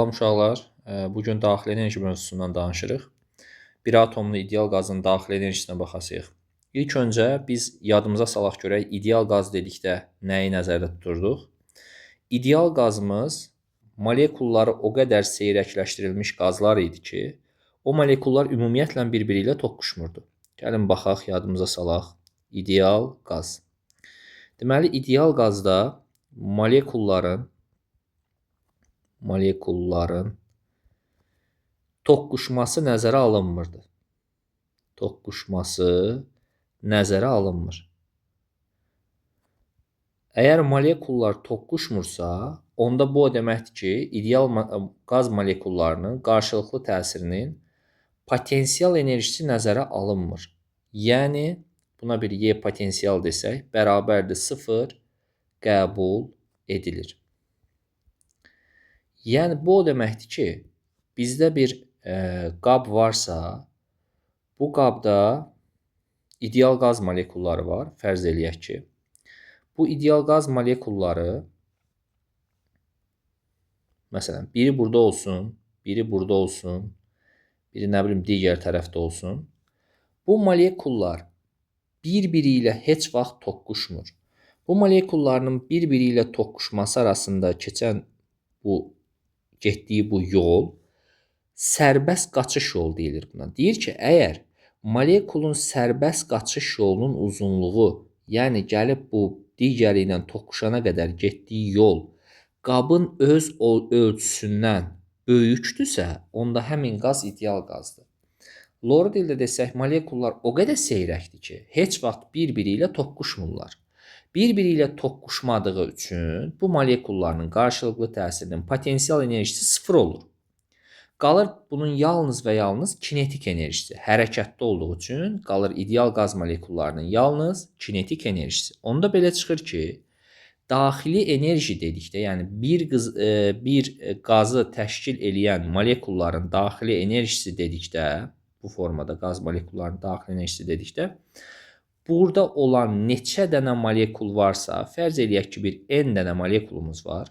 Salam uşaqlar, bu gün daxili enerji mövzusundan danışırıq. Bir atomlu ideal qazın daxili enerjisinə baxacağıq. İlk öncə biz yadımıza salaq görək, ideal qaz dedikdə nəyi nəzərdə tuturduq? İdeal qazımız molekulları o qədər seyrəkləşdirilmiş qazlar idi ki, o molekullar ümumiyyətlə bir-biri ilə toqquşmurdu. Gəlin baxaq, yadımıza salaq. İdeal qaz. Deməli, ideal qazda molekulların toqquşması nəzərə alınmırdı. Toqquşması nəzərə alınmır. Əgər molekullar toqquşmursa, onda bu o deməkdir ki, ideal qaz molekullarının qarşılıqlı təsirinin potensial enerjisi nəzərə alınmır. Yəni, buna bir Y potensial desək, bərabərdir 0 qəbul edilir. Yəni, bu o deməkdir ki, bizdə bir qab varsa, bu qabda ideal qaz molekulları var, fərz eləyək ki. Bu ideal qaz molekulları, məsələn, biri burada olsun, biri burada olsun, biri nə bilim digər tərəfdə olsun. Bu molekullar bir-biri ilə heç vaxt toqquşmur. Bu molekullarının bir-biri ilə toqquşması arasında keçən bu getdiyi bu yol sərbəst qaçış yolu deyilir buna. Deyir ki, əgər molekulun sərbəst qaçış yolunun uzunluğu, yəni gəlib bu digəri ilə toqquşana qədər getdiyi yol qabın öz ölçüsündən böyükdürsə, onda həmin qaz ideal qazdır. Loru dildə desək, molekullar o qədər seyrəkdir ki, heç vaxt bir-biri ilə toqquşmurlar. Bir-biri ilə toqquşmadığı üçün bu molekullarının qarşılıqlı təsirinin potensial enerjisi sıfır olur. Qalır bunun yalnız və yalnız kinetik enerjisi. Hərəkətdə olduğu üçün qalır ideal qaz molekullarının yalnız kinetik enerjisi. Onda belə çıxır ki, daxili enerji dedikdə, yəni bir qazı təşkil eləyən molekulların daxili enerjisi dedikdə, bu formada qaz molekullarının daxili enerjisi dedikdə, burada olan neçə dənə molekul varsa, fərz eləyək ki, bir n dənə molekulumuz var.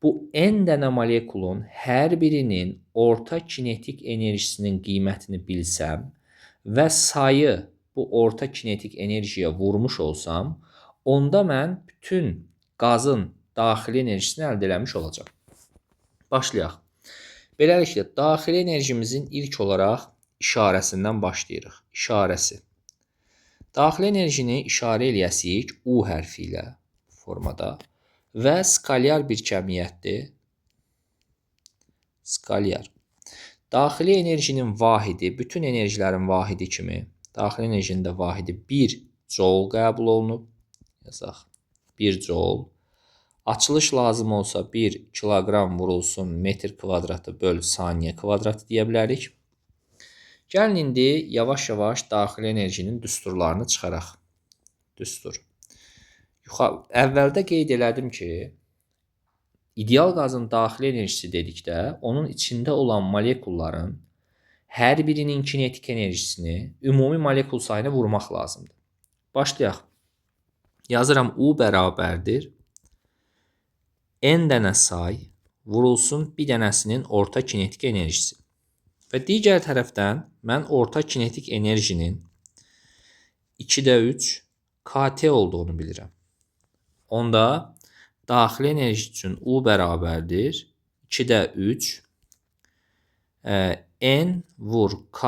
Bu n dənə molekulun hər birinin orta kinetik enerjisinin qiymətini bilsəm və sayı bu orta kinetik enerjiyə vurmuş olsam, onda mən bütün qazın daxili enerjisini əldə eləmiş olacağam. Başlayaq. Beləliklə, daxili enerjimizin ilk olaraq işarəsindən başlayırıq. İşarəsi. Daxili enerjini işarə eləyəsik U hərfi ilə formada və skalyar bir kəmiyyətdir. Skalyar. Daxili enerjinin vahidi, bütün enerjilərin vahidi kimi, daxili enerjinin də vahidi 1 joule qəbul olunub. Yazaq. 1 joule. Açılış lazım olsa 1 kiloqram vurulsun metr kvadratı böl saniyə kvadratı deyə bilərik. Gəlin indi yavaş-yavaş daxili enerjinin düsturlarını çıxaraq. Düstur. Əvvəldə qeyd elədim ki, ideal qazın daxili enerjisi dedikdə, onun içində olan molekulların hər birinin kinetik enerjisini ümumi molekul sayına vurmaq lazımdır. Başlayaq. Yazıram U bərabərdir n dənə say vurulsun bir dənəsinin orta kinetik enerjisi. Və digər tərəfdən mən orta kinetik enerjinin 2-də 3 KT olduğunu bilirəm. Onda daxili enerji üçün U bərabərdir 2-də 3 N vur K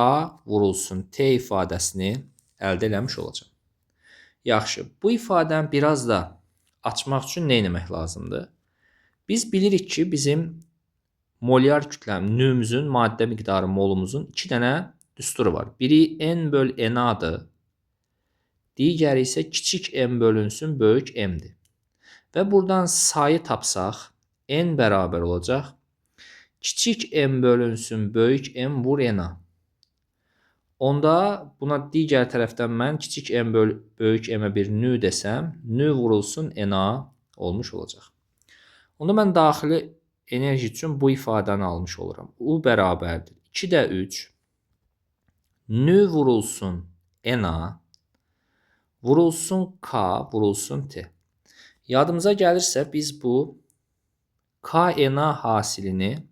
vurulsun T ifadəsini əldə eləmiş olacağam. Yaxşı, bu ifadəni biraz da açmaq üçün nə etmək lazımdır? Biz bilirik ki, bizim molyar kütləm, nüvümüzün, maddə miqdarı molumuzun 2 dənə düsturu var. Biri N böl NA-dır. Digəri isə kiçik M bölünsün böyük M-dir. Və buradan sayı tapsaq, N bərabər olacaq. Kiçik M bölünsün böyük M vur NA. Onda buna digər tərəfdən mən kiçik M böl böyük M-ə bir nü desəm, nü vurulsun NA olmuş olacaq. Onda mən daxili enerji üçün bu ifadəni almış oluram. U bərabərdir 2-də 3 nü vurulsun NA vurulsun K vurulsun T. Yadımıza gəlirsə biz bu KNA hasilini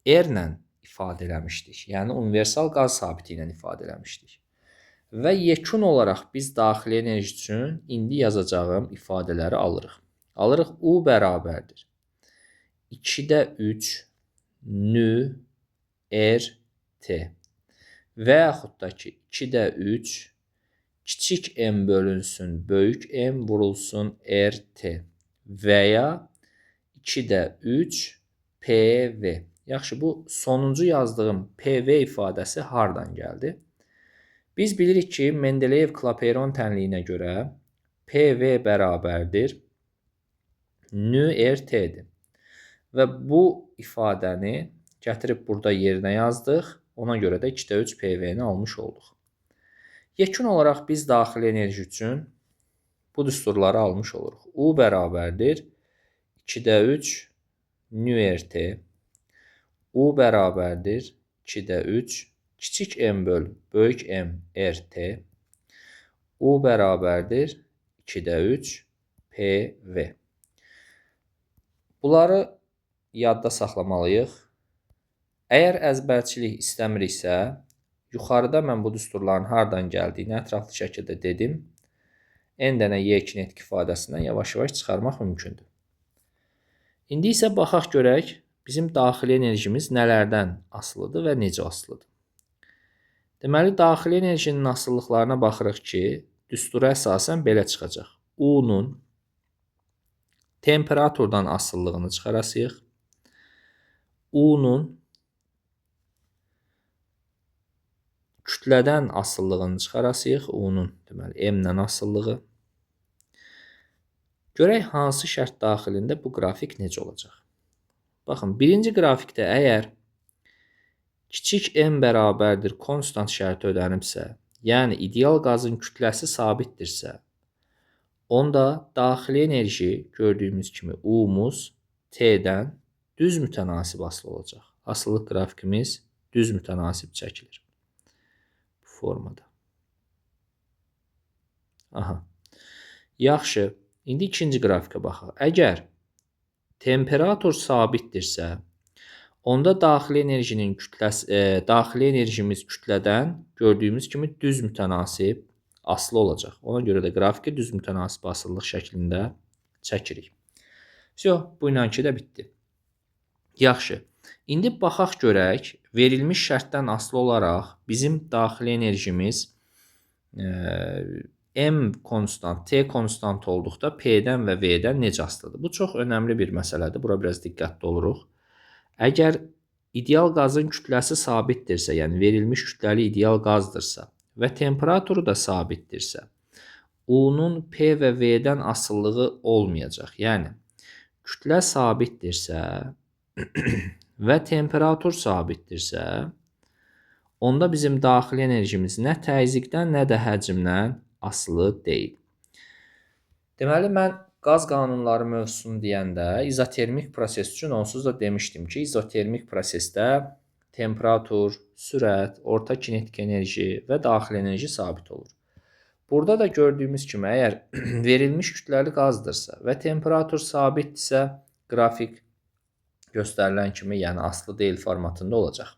R ilə ifadə eləmişdik. Yəni universal qaz sabiti ilə ifadə eləmişdik. Və yekun olaraq biz daxili enerji üçün indi yazacağım ifadələri alırıq. Alırıq U bərabərdir 2-də 3 nü R T və yaxud da ki 2-də 3 kiçik m bölünsün böyük M vurulsun R T və ya 2-də 3 PV. Yaxşı, bu sonuncu yazdığım PV ifadəsi hardan gəldi? Biz bilirik ki, Mendeleyev-Klapeyron tənliyinə görə PV bərabərdir nü R T-dir. Və bu ifadəni gətirib burada yerinə yazdıq. Ona görə də 2-də 3 PV-ni almış olduq. Yekun olaraq biz daxili enerji üçün bu düsturları almış oluruq. U bərabərdir 2-də 3 nü R T. U bərabərdir 2-də 3 kiçik m böl böyük M R T. U bərabərdir 2-də 3 PV. Bunları yadda saxlamalıyıq. Əgər əzbərçilik istəmiriksə, yuxarıda mən bu düsturların hardan gəldiyini ətraflı şəkildə dedim. N dənə Y kinetik ifadəsindən yavaş-yavaş çıxarmaq mümkündür. İndi isə baxaq görək, bizim daxili enerjimiz nələrdən asılıdır və necə asılıdır. Deməli, daxili enerjinin asılılıqlarına baxırıq ki, düstura əsasən belə çıxacaq. U-nun temperaturdan asılılığını çıxarasıyıq. U-nun kütlədən asılılığını çıxarasıyıq. U-nun, deməli, M-dən asılılığı. Görək hansı şərt daxilində bu qrafik necə olacaq. Baxın, birinci qrafikdə əgər kiçik m bərabərdir konstant şərti ödənibsə, yəni ideal qazın kütləsi sabitdirsə, onda daxili enerji gördüyümüz kimi U-muz T-dən düz mütənasib asılı olacaq. Asılılıq qrafikimiz düz mütənasib çəkilir. Bu formada. Aha. Yaxşı. İndi ikinci qrafikə baxaq. Əgər temperatur sabitdirsə, onda daxili enerjinin kütləsi, daxili enerjimiz kütlədən gördüyümüz kimi düz mütənasib asılı olacaq. Ona görə də qrafiki düz mütənasib asılılıq şəklində çəkirik. Vəsə, bu ilanki də bitdi. Yaxşı. İndi baxaq görək, verilmiş şərtdən asılı olaraq bizim daxili enerjimiz M konstant, T konstant olduqda P-dən və V-dən necə asılıdır? Bu çox önəmli bir məsələdir. Bura biraz diqqətli oluruq. Əgər ideal qazın kütləsi sabitdirsə, yəni verilmiş kütləli ideal qazdırsa və temperaturu da sabitdirsə, U-nun P və V-dən asılılığı olmayacaq. Yəni kütlə sabitdirsə və temperatur sabitdirsə, onda bizim daxili enerjimiz nə təzyiqdən, nə də həcmdən asılı deyil. Deməli, mən qaz qanunları mövzusunu deyəndə izotermik proses üçün onsuz da demişdim ki, izotermik prosesdə temperatur, sürət, orta kinetik enerji və daxili enerji sabit olur. Burada da gördüyümüz kimi, əgər verilmiş kütləli qazdırsa və temperatur sabitdirsə, qrafik göstərilən kimi, yəni asılı deyil formatında olacaq.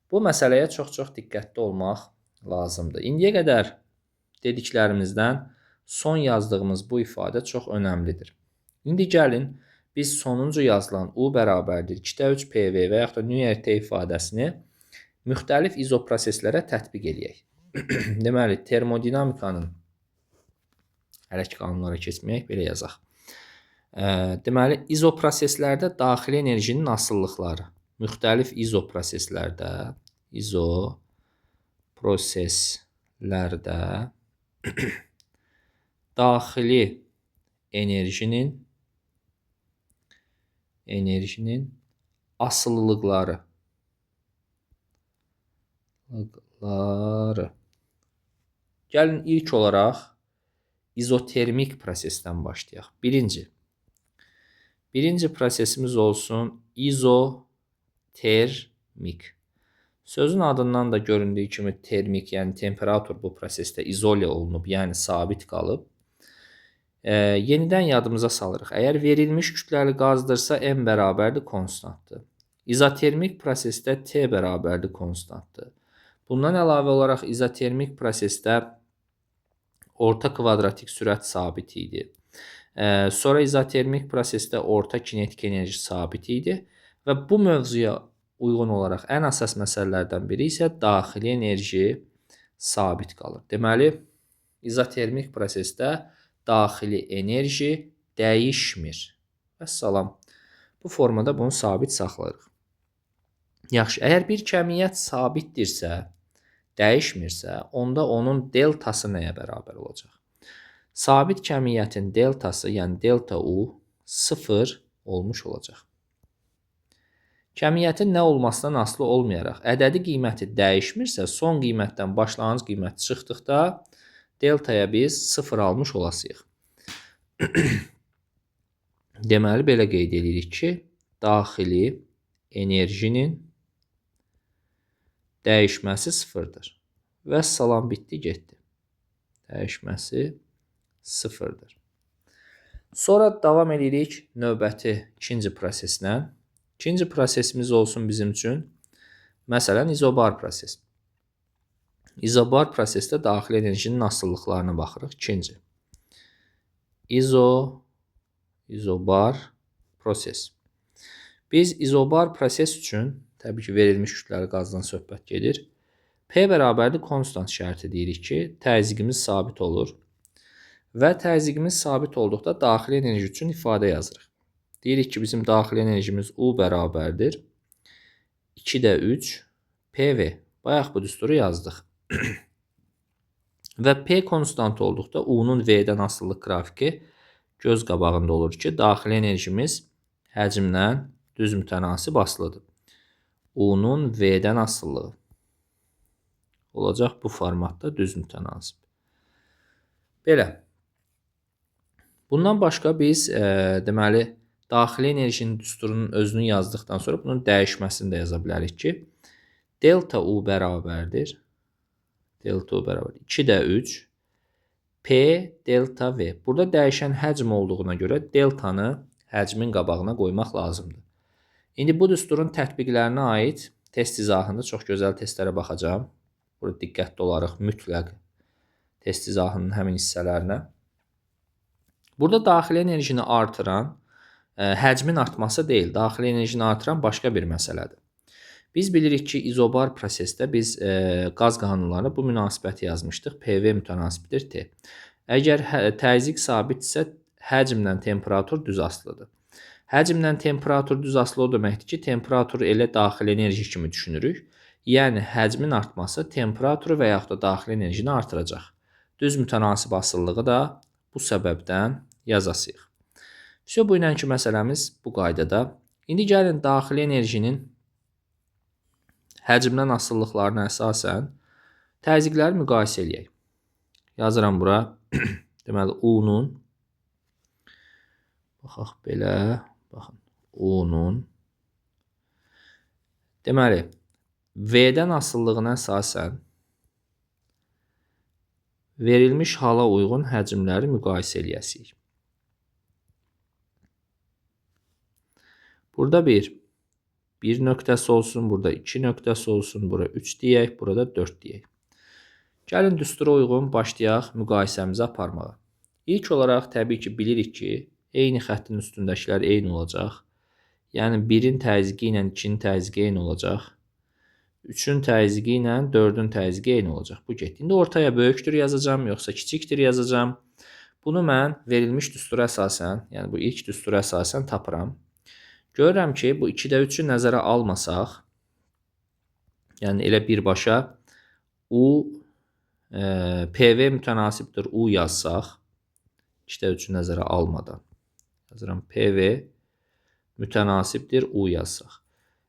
Bu məsələyə çox-çox diqqətli olmaq lazımdır. İndiyə qədər dediklərimizdən son yazdığımız bu ifadə çox önəmlidir. İndi gəlin, biz sonuncu yazılan U bərabərdir 2-də 3 PV və yaxud da nü RT ifadəsini müxtəlif izoproseslərə tətbiq eləyək. Deməli, termodinamikanın hələ ki qanunlara keçməyək, belə yazaq. Deməli, izoproseslərdə daxili enerjinin asılılıqları. Müxtəlif izoproseslərdə, daxili enerjinin asılılıqları. Gəlin ilk olaraq izotermik prosesdən başlayaq. Birinci prosesimiz olsun izotermik. Sözün adından da göründüyü kimi termik, yəni temperatur bu prosesdə izoliya olunub, yəni sabit qalıb. Yenidən yadımıza salırıq. Əgər verilmiş kütləli qazdırsa, M bərabərdir konstantdır. İzotermik prosesdə T bərabərdir konstantdır. Bundan əlavə olaraq izotermik prosesdə orta kvadratik sürət sabit idi. Sonra izotermik prosesdə orta kinetik enerji sabit idi və bu mövzuya uyğun olaraq ən əsas məsələlərdən biri isə daxili enerji sabit qalır. Deməli, izotermik prosesdə daxili enerji dəyişmir. Vəssalam. Bu formada bunu sabit saxlayırıq. Yaxşı, əgər bir kəmiyyət sabitdirsə, dəyişmirsə, onda onun deltası nəyə bərabər olacaq? Sabit kəmiyyətin deltası, yəni delta U 0 olmuş olacaq. Kəmiyyətin nə olmasından asılı olmayaraq, ədədi qiyməti dəyişmirsə, son qiymətdən başlanğıc qiymət çıxdıqda deltaya biz 0 almış olasıyıq. Deməli, belə qeyd edirik ki, daxili enerjinin dəyişməsi sıfırdır. Vəssalam, bitdi, getdi. Dəyişməsi sıfırdır. Sonra davam edirik növbəti ikinci proseslə. İkinci prosesimiz olsun bizim üçün, məsələn, izobar proses. İzobar prosesdə daxili enerjinin asılılıqlarına baxırıq. İkinci. İzobar proses. Biz izobar proses üçün, təbii ki, verilmiş kütləli qazdan söhbət gedir. P bərabərdir konstant şərti deyirik ki, təzyiqimiz sabit olur. Və təzyiqimiz sabit olduqda daxili enerji üçün ifadə yazırıq. Deyirik ki, bizim daxili enerjimiz U bərabərdir 2-də 3 PV. Bayaq bu düsturu yazdıq. Və P konstant olduqda U-nun V-dən asılılıq qrafiki göz qabağında olur ki, daxili enerjimiz həcmdən düz mütənasib asılıdır. U-nun V-dən asılılığı olacaq bu formatda düz mütənasib. Belə. Bundan başqa biz deməli, daxili enerjinin düsturunun özünü yazdıqdan sonra bunun dəyişməsini də yaza bilərik ki, delta U bərabərdir. Delta U bərabər 2-də 3 P delta V. Burada dəyişən həcm olduğuna görə deltanı həcmin qabağına qoymaq lazımdır. İndi bu düsturun tətbiqlərinə aid test izahında çox gözəl testlərə baxacağam. Burada diqqətli olaraq mütləq test izahının həmin hissələrinə. Burada daxili enerjini artıran həcmin artması deyil, daxili enerjini artıran başqa bir məsələdir. Biz bilirik ki, izobar prosesdə biz qaz qanunlarına bu münasibəti yazmışdıq. PV mütənasibdir T. Əgər təzyiq sabitdirsə, həcmlə temperatur düz asılıdır. Həcmlə temperatur düz asılı o deməkdir ki, temperaturu elə daxili enerji kimi düşünürük. Yəni, həcmin artması temperaturu və yaxud da daxili enerjini artıracaq. Düz mütənasib asılılığı da bu səbəbdən yazasıyıq. Vəsə, bu ilənki məsələmiz bu qaydada. İndi gəlin daxili enerjinin həcmdən asılılıqlarına əsasən təzyiqləri müqayisə eləyək. Yazıram bura. Deməli, U-nun, baxaq belə, baxın, U-nun, deməli, V-dən asılılığına əsasən verilmiş hala uyğun həcmləri müqayisə eləyəsiyik. Burada bir nöqtəsi olsun, burada 2 nöqtəsi olsun, bura 3 deyək, burada 4 deyək. Gəlin düstura uyğun başlayaq müqayisəmizi aparmağa. İlk olaraq təbii ki, bilirik ki, eyni xəttin üstündəkilər eyni olacaq. Yəni 1-in təzyiqi ilə 2-nin təzyiqi eyni olacaq. 3-ün təzyiqi ilə 4-ün təzyiqi eyni olacaq. Bu getdi. İndi ortaya böyükdür yazacağam, yoxsa kiçikdir yazacağam. Bunu mən verilmiş düstura əsasən, yəni bu ilk düstura əsasən tapıram. Görürəm ki, bu 2-də 3-ü nəzərə almasaq, yəni elə birbaşa U, PV mütənasibdir U yazsaq, 2-də 3-ü nəzərə almadan, yazıram PV mütənasibdir U yazsaq.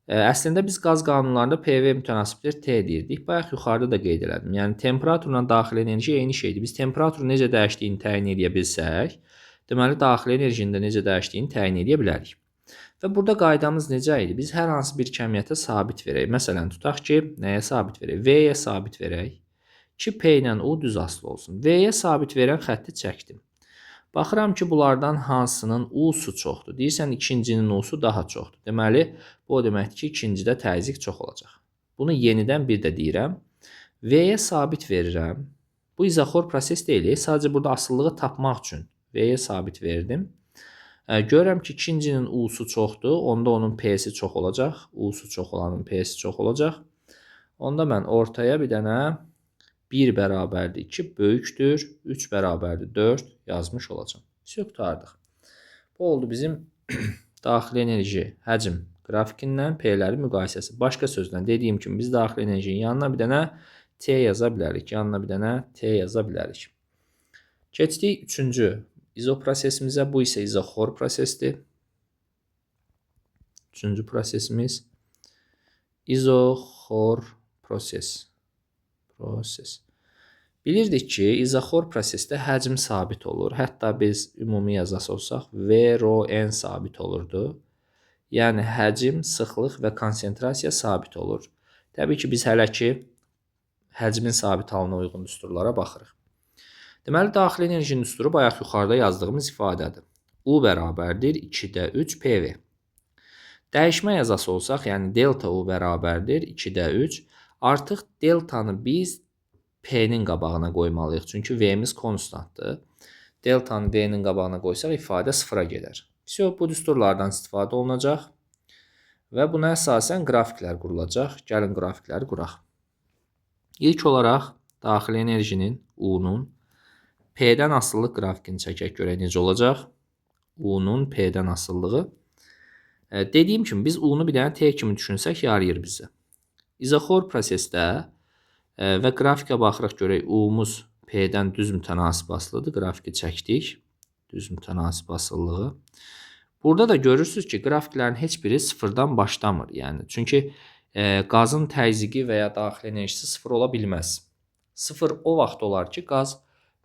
Əslində biz qaz qanunlarında PV mütənasibdir T deyirdik. Bayaq yuxarıda da qeyd elədim. Yəni temperaturla daxili enerji eyni şeydir. Biz temperaturun necə dəyişdiyini təyin edə bilsək, deməli daxili enerjinin də necə dəyişdiyini təyin edə bilərik. Və burada qaydamız necə idi? Biz hər hansı bir kəmiyyətə sabit verək. Məsələn, tutaq ki, nəyə sabit verək? V-yə sabit verək ki, P ilə U düz asılı olsun. V-yə sabit verən xətti çəkdim. Baxıram ki, bunlardan hansının U-su çoxdur. Deyirsən, ikincinin U-su daha çoxdur. Deməli, bu o deməkdir ki, ikincidə təzyiq çox olacaq. Bunu yenidən bir də deyirəm. V-yə sabit verirəm. Bu izoxor proses deyil, sadəcə burada asılılığı tapmaq üçün V-yə sabit verdim. Görürəm ki, ikincinin U-su çoxdur, onda onun P-si çox olacaq. U-su çox olanın P-si çox olacaq. Onda mən ortaya bir dənə 1 bərabərdir 2 böyükdür, 3 bərabərdir 4 yazmış olacağam. Vəsə, qurtardıq. Bu oldu bizim daxili enerji həcm qrafikindən P-lərin müqayisəsi. Başqa sözlə dediyim kimi biz daxili enerjinin yanına bir dənə T yaza bilərik. Yanına bir dənə T yaza bilərik. Keçdik üçüncü izoprosesimizə. Bu isə izoxor prosesdir. Üçüncü prosesimiz izoxor proses. Bilirdik ki, izoxor prosesdə həcm sabit olur. Hətta biz ümumi yazası olsaq, V, rho, N sabit olurdu. Yəni, həcm, sıxlıq və konsentrasiya sabit olur. Təbii ki, biz hələ ki, həcmin sabit halına uyğun düsturlara baxırıq. Deməli, daxili enerjinin düsturu bayaq yuxarıda yazdığımız ifadədir. U bərabərdir 2-də 3 PV. Dəyişmə yazası olsaq, yəni delta U bərabərdir 2-də 3. Artıq deltanı biz P-nin qabağına qoymalıyıq. Çünki V-miz konstantdır. Deltanı V-nin qabağına qoysaq ifadə sıfıra gedər. Vəsə, bu düsturlardan istifadə olunacaq və buna əsasən qrafiklər qurulacaq. Gəlin qrafikləri quraq. İlk olaraq daxili enerjinin U-nun P-dən asılılıq qrafikini çəkək görək necə olacaq. U-nun P-dən asılılığı. Dediyim kimi biz U-nu bir dənə T kimi düşünsək yarayır bizə. İzoxor prosesdə və qrafikə baxırıq görək U-muz P-dən düz mütənasib asılıdır. Qrafiki çəkdik. Düz mütənasib asılılığı. Burada da görürsünüz ki, qrafiklərin heç biri sıfırdan başlamır. Yəni, çünki qazın təzyiqi və ya daxili enerjisi sıfır ola bilməz. Sıfır o vaxt olar ki, qaz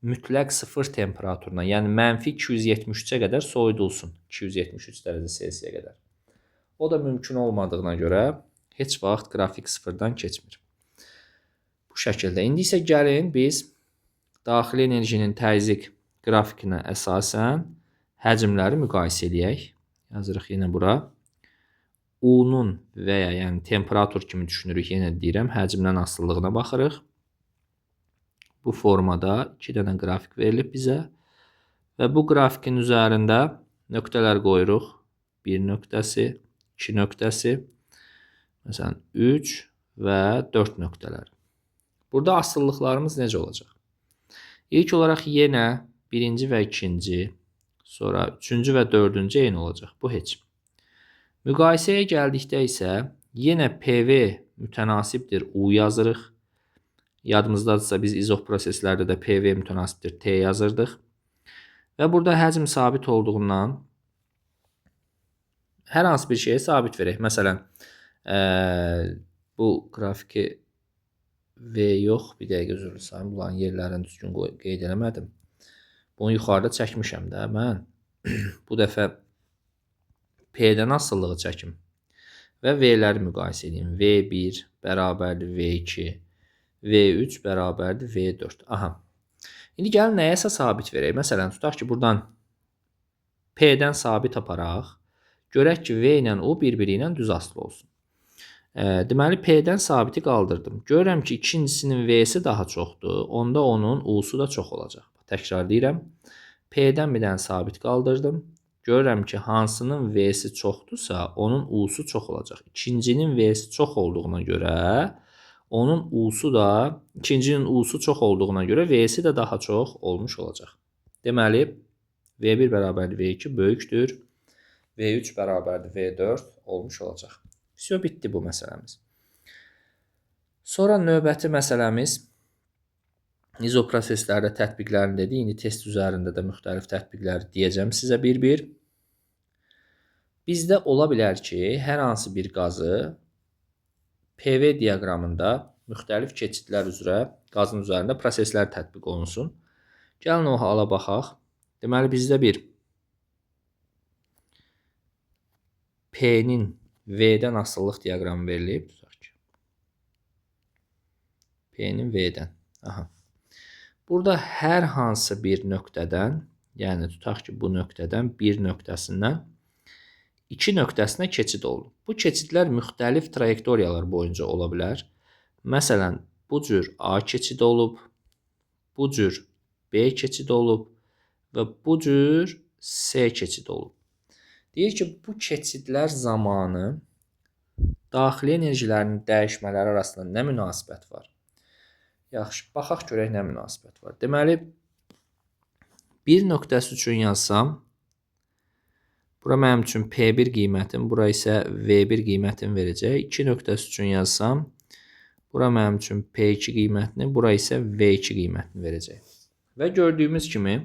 mütləq sıfır temperaturuna, yəni mənfi 273-ə qədər soyudulsun. 273 dərəcə Selsiyə qədər. O da mümkün olmadığına görə heç vaxt qrafik sıfırdan keçmir. Bu şəkildə. İndi isə gəlin biz daxili enerjinin təzyiq qrafikinə əsasən həcmləri müqayisə eləyək. Yazırıq yenə bura. U-nun və ya yəni temperatur kimi düşünürük, yenə deyirəm, həcmdən asılılığına baxırıq. Bu formada 2 dənə qrafik verilib bizə və bu qrafikin üzərində nöqtələr qoyuruq. 1 nöqtəsi, 2 nöqtəsi, məsələn 3 və 4 nöqtələr. Burada asılılıqlarımız necə olacaq? İlk olaraq yenə birinci və ikinci, sonra üçüncü və dördüncü eyni olacaq. Bu heç. Müqayisəyə gəldikdə isə yenə PV mütənasibdir U yazırıq. Yadımızdadırsa biz izox proseslərdə də PV mütənasibdir T yazırdıq. Və burada həcm sabit olduğundan hər hansı bir şeyə sabit verək. Məsələn, bu qrafiki V yox, bir dəqiqə üzr istəyirəm, bunların yerlərini düzgün qeyd eləmədim. Bunu yuxarıda çəkmişəm də mən. Bu dəfə P-dən asılılığı çəkim və V-ləri müqayisə edeyim. V1 bərabərdir V2, V3 bərabərdir V4. Aha. İndi gəlin nəyəsə sabit verək. Məsələn, tutaq ki, buradan P-dən sabit aparaq. Görək ki, V ilə U bir-biri ilə düz asılı olsun. Deməli, P-dən sabiti qaldırdım. Görürəm ki, ikincisinin V-si daha çoxdur. Onda onun U-su da çox olacaq. Təkrar deyirəm. P-dən bir dənə sabit qaldırdım. Görürəm ki, hansının V-si çoxdursa, onun U-su çox olacaq. İkincinin V-si çox olduğuna görə, onun U-su da, ikincinin U-su çox olduğuna görə V-si də daha çox olmuş olacaq. Deməli, V1 bərabərdir V2 böyükdür. V3 bərabərdir V4 olmuş olacaq. Vəsə, bitdi bu məsələmiz. Sonra növbəti məsələmiz izoproseslərdə tətbiqlərini dedi. İndi test üzərində də müxtəlif tətbiqləri deyəcəm sizə bir-bir. Bizdə ola bilər ki, hər hansı bir qazı PV diaqramında müxtəlif keçidlər üzrə qazın üzərində proseslər tətbiq olunsun. Gəlin o hala baxaq. Deməli, bizdə bir P-nin V-dən asılılıq diaqramı verilib. Tutaq ki, P-nin V-dən. Aha. Burada hər hansı bir nöqtədən, Yəni tutaq ki, bu nöqtədən 1 nöqtəsindən 2 nöqtəsinə keçid oldu. Bu keçidlər müxtəlif trayektoriyalar boyunca ola bilər. Məsələn, bu cür A keçidi olub, bu cür B keçidi olub və bu cür C keçidi olub. Deyir ki, bu keçidlər zamanı daxili enerjilərinin dəyişmələri arasında nə münasibət var? Yaxşı, baxaq görək nə münasibət var. Deməli, 1 nöqtəsi üçün yazsam, bura mənim üçün P1 qiymətim, bura isə V1 qiymətini verəcək. 2 nöqtəsi üçün yazsam, bura mənim üçün P2 qiymətini, bura isə V2 qiymətini verəcək. Və gördüyümüz kimi,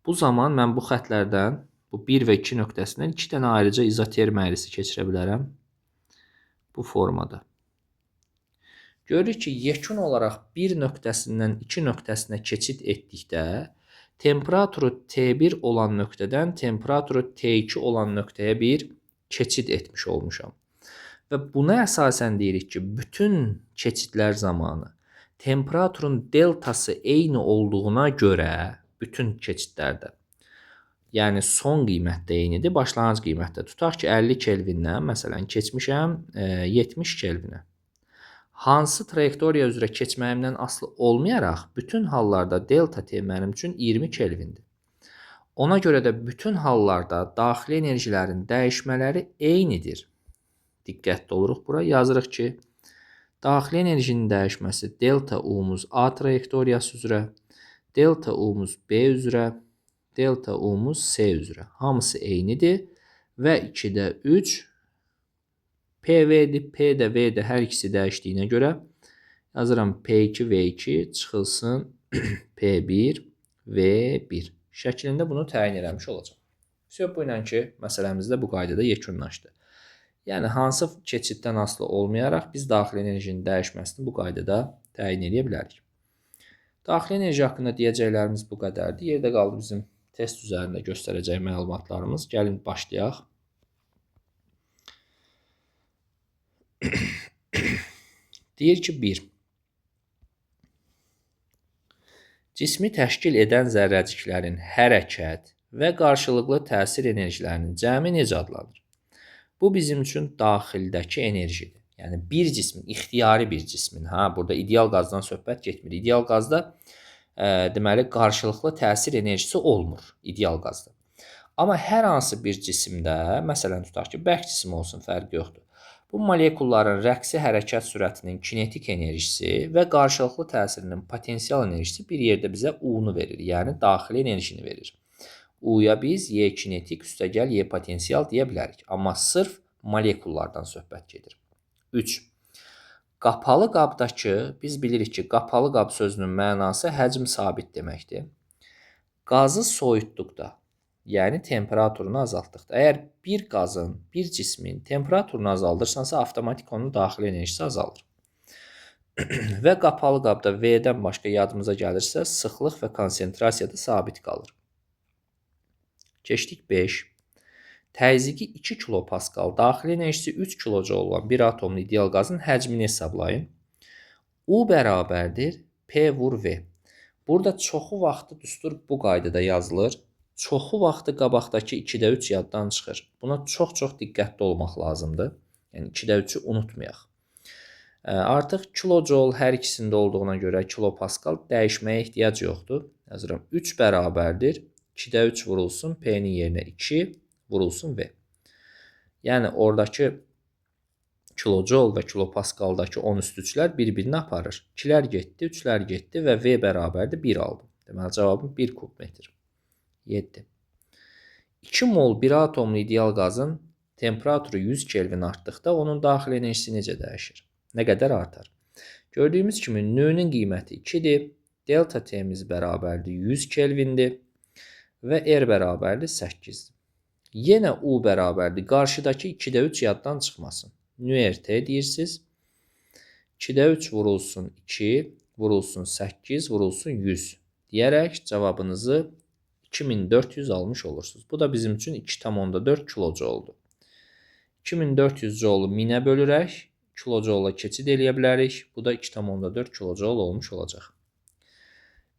bu zaman mən bu xətlərdən, bu 1 və 2 nöqtəsindən 2 dənə ayrıca izoterm əyrisi keçirə bilərəm bu formada. Görürük ki, yekun olaraq 1 nöqtəsindən 2 nöqtəsinə keçid etdikdə, temperaturu T1 olan nöqtədən temperaturu T2 olan nöqtəyə bir keçid etmiş olmuşam. Və buna əsasən deyirik ki, bütün keçidlər zamanı temperaturun deltası eyni olduğuna görə bütün keçidlərdə, yəni son qiymət də eynidir, başlanğıc qiymətdə. Tutaq ki, 50 Kelvindən məsələn keçmişəm 70 Kelvinə. Hansı trayektoriya üzrə keçməyimdən asılı olmayaraq, bütün hallarda delta T mənim üçün 20 Kelvindir. Ona görə də bütün hallarda daxili enerjilərin dəyişmələri eynidir. Diqqətli oluruq bura. Yazırıq ki, daxili enerjinin dəyişməsi delta U-muz A trayektoriyası üzrə, delta U-muz B üzrə, delta U-muz C üzrə. Hamısı eynidir və 2-də 3 PV-dir, P də V də hər ikisi dəyişdiyinə görə yazıram P2 V2 çıxılsın P1 V1 şəklində bunu təyin eləmiş olacaq. Söhbət bu ilə ki, məsələmiz də bu qaydada yekunlaşdı. Yəni hansı keçiddən asılı olmayaraq biz daxili enerjinin dəyişməsini bu qaydada təyin edə bilərik. Daxili enerji haqqında deyəcəklərimiz bu qədərdir. Yerdə qaldı bizim test üzərində göstərəcək məlumatlarımız. Gəlin başlayaq. Deyir ki, 1. Cismi təşkil edən zərrəciklərin hərəkət və qarşılıqlı təsir enerjilərinin cəmi necə adlanır? Bu bizim üçün daxildəki enerjidir. Yəni bir cismin, ixtiyari bir cismin, ha, burada ideal qazdan söhbət getmir. İdeal qazda deməli qarşılıqlı təsir enerjisi olmur ideal qazda. Amma hər hansı bir cisimdə, məsələn tutaq ki, bərk cisim olsun, fərqi yoxdur. Bu molekulların rəqsi hərəkət sürətinin kinetik enerjisi və qarşılıqlı təsirinin potensial enerjisi bir yerdə bizə U-nu verir, yəni daxili enerjini verir. U-ya biz Y kinetik üstəgəl Y potensial deyə bilərik. Amma sırf molekullardan söhbət gedir. 3. Qapalı qabdakı, biz bilirik ki, qapalı qab sözünün mənası həcm sabit deməkdir. Qazı soyutduqda, yəni temperaturunu azaltdıqda, əgər bir qazın, bir cismin temperaturunu azaldırsansa, avtomatik onun daxili enerjisi azalır. Və qapalı qabda V-dən başqa yadımıza gəlirsə, sıxlıq və konsentrasiya da sabit qalır. Keçdik 5. Təzyiqi 2 kilopaskal, daxili enerjisi 3 kilojoule olan bir atomlu ideal qazın həcmini hesablayın. U bərabərdir P vur V. Burada çoxu vaxtı düstur bu qaydada yazılır. Çoxu vaxtı qabaqdakı 2-də 3 yaddan çıxır. Buna çox-çox diqqətli olmaq lazımdır. Yəni 2-də 3-ü unutmayaq. Artıq kilojoule hər ikisində olduğuna görə kilopaskal dəyişməyə ehtiyac yoxdur. Yazıram 3 bərabərdir 2-də 3 vurulsun P-nin yerinə 2 vurulsun V. Yəni oradakı kilojoule və kilopaskaldakı 10 üstü 3-lər bir-birini aparır. 2-lər getdi, 3-lər getdi və V bərabərdir 1 aldım. Deməli cavabım 1 kubmetr. 7. 2 mol bir atomlu ideal qazın temperaturu 100 Kelvin artdıqda onun daxili enerjisi necə dəyişir? Nə qədər artar? Gördüyümüz kimi nü-nün qiyməti 2-dir. Delta T-miz bərabərdir 100 Kelvindir və R bərabərdir 8-dir. Yenə U bərabərdir. Qarşıdakı 2-də 3 yaddan çıxmasın. Nü RT deyirsiniz. 2-də 3 vurulsun 2, vurulsun 8, vurulsun 100 deyərək cavabınızı 2400 almış olursunuz. Bu da bizim üçün 2,4 kilojouldur. 2400 joulu 1000-ə bölürək, kilojoula keçid eləyə bilərik. Bu da 2,4 kilojoule olmuş olacaq.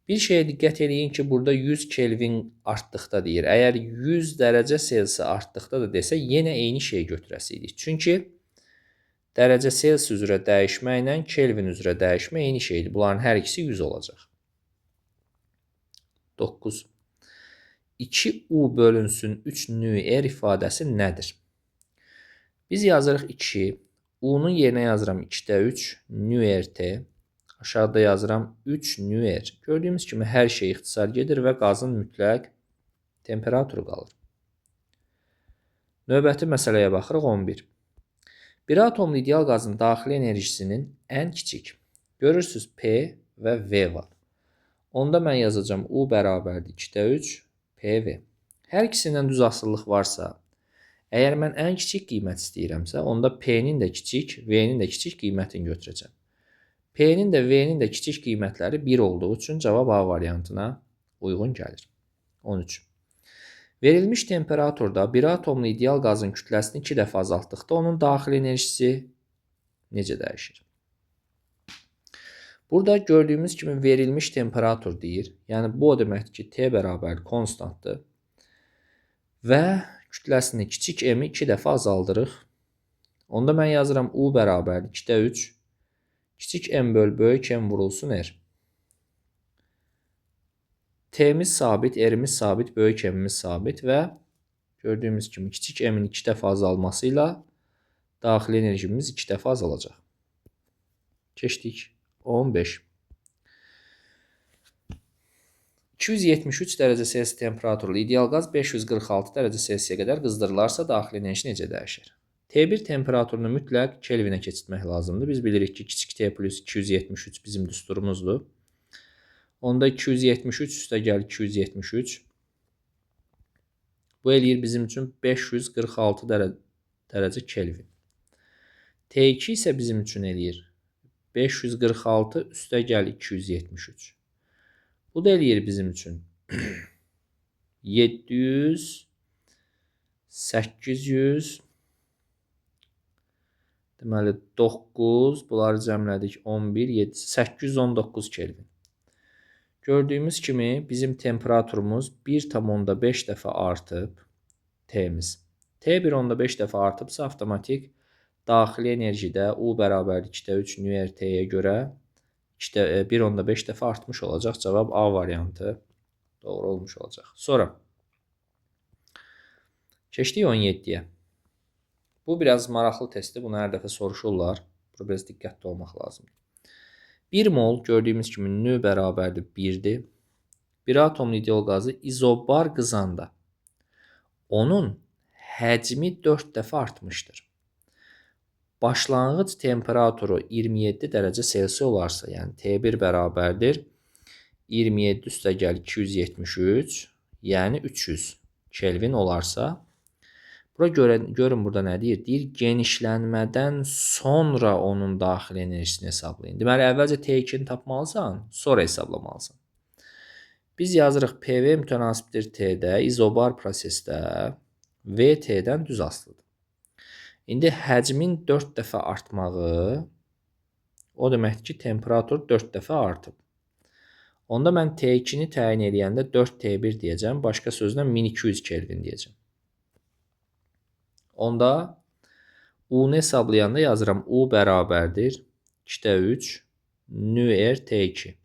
Bir şeyə diqqət eləyin ki, burada 100 Kelvin artdıqda deyir. Əgər 100 dərəcə Selsi artdıqda da desə, yenə eyni şeyi götürəsi idik. Çünki dərəcə Selsi üzrə dəyişməklə Kelvin üzrə dəyişmə eyni şeydir. Bunların hər ikisi 100 olacaq. 9. 2U bölünsün 3 nü R ifadəsi nədir? Biz yazırıq 2. U-nun yerinə yazıram 2-də 3 nü RT. Aşağıda yazıram 3 nü R. Gördüyümüz kimi hər şey ixtisar gedir və qazın mütləq temperaturu qalır. Növbəti məsələyə baxırıq 11. Bir atomlu ideal qazın daxili enerjisinin ən kiçik. Görürsünüz P və V var. Onda mən yazacağam U bərabərdir 2-də 3 PV. Hər ikisindən düz asılılıq varsa, əgər mən ən kiçik qiymət istəyirəmsə, onda P-nin də kiçik, V-nin də kiçik qiymətini götürəcəm. P-nin də V-nin də kiçik qiymətləri 1 olduğu üçün cavab A variantına uyğun gəlir. 13. Verilmiş temperaturda bir atomlu ideal qazın kütləsini 2 dəfə azaltdıqda onun daxili enerjisi necə dəyişir? Burada gördüyümüz kimi verilmiş temperatur deyir. Yəni bu o deməkdir ki, T bərabər konstantdır. Və kütləsini kiçik m-i 2 dəfə azaldırıq. Onda mən yazıram U bərabər 2-də 3. Kiçik m böl böyük m vurulsun R. T'miz sabit, R'imiz sabit, böyük m'imiz sabit və gördüyümüz kimi kiçik m'in 2 dəfə azalması ilə daxili enerjimiz 2 dəfə azalacaq. Keçdik 15. 273 dərəcə Selsi temperaturlu ideal qaz 546 dərəcə Selsiyə qədər qızdırılarsa daxili enerji necə dəyişir? T1 temperaturunu mütləq Kelvinə keçirtmək lazımdır. Biz bilirik ki, kiçik T plus 273 bizim düsturumuzdur. Onda 273 üstə gəl 273. Bu eləyir bizim üçün 546 dərəcə Kelvin. T2 isə bizim üçün eləyir 546 üstə gəl 273. Bu da eləyir bizim üçün 700, 800, deməli 9, bunları cəmlədik 11, 7, 819 Kelvin. Gördüyümüz kimi bizim temperaturumuz 1,5 dəfə artıb T-miz. T 1,5 dəfə artıbsa avtomatik daxili enerjidə U bərabərdir 2,3 nü RT-yə görə 1,5 dəfə artmış olacaq. Cavab A variantı doğru olmuş olacaq. Sonra keçdik 17-yə. Bu biraz maraqlı testdir. Bunu hər dəfə soruşurlar. Bura biraz diqqətli olmaq lazımdır. 1 mol gördüyümüz kimi nü bərabərdir 1-dir. Bir atomlu ideal qazı izobar qızanda onun həcmi 4 dəfə artmışdır. Başlanğıc temperaturu 27 dərəcə Selsi olarsa, yəni T1 bərabərdir 27 üstə gəl 273, yəni 300 Kelvin olarsa, bura görün burada nə deyir? Deyir, genişlənmədən sonra onun daxili enerjisini hesablayın. Deməli, əvvəlcə T2-ni tapmalısan, sonra hesablamalısan. Biz yazırıq PV mütənasibdir T-də, izobar prosesdə VT-dən düz asılıdır. İndi həcmin 4 dəfə artmağı, o deməkdir ki, temperatur 4 dəfə artıb. Onda mən T2-ni təyin eləyəndə 4T1 deyəcəm, başqa sözlə 1200 Kelvin deyəcəm. Onda U-nu hesablayanda yazıram U bərabərdir 2,3 nü R T2.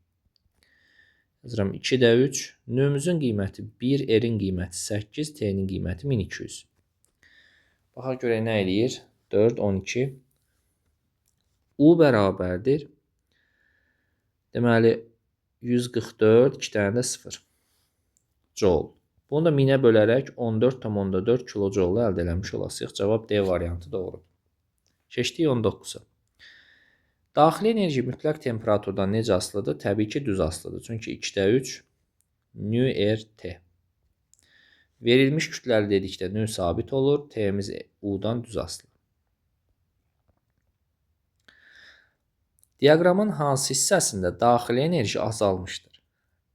Yazıram 2,3 nü-müzün qiyməti 1, R-in qiyməti 8, T-nin qiyməti 1200. Baxa görək nə eləyir? 4, 12. U bərabərdir. Deməli, 144, 2 dənə də 0. Joule. Bunu da 1000-ə bölərək 14,4 kilojoule əldə eləmiş olasıyıq. Cavab D variantı doğrudur. Keçdik 19-a. Daxili enerji mütləq temperaturdan necə asılıdır? Təbii ki, düz asılıdır. Çünki 2,3 nü R T. Verilmiş kütləli dedikdə nü sabit olur. T-miz U-dan düz asılı. Diaqramın hansı hissəsində daxili enerji azalmışdır?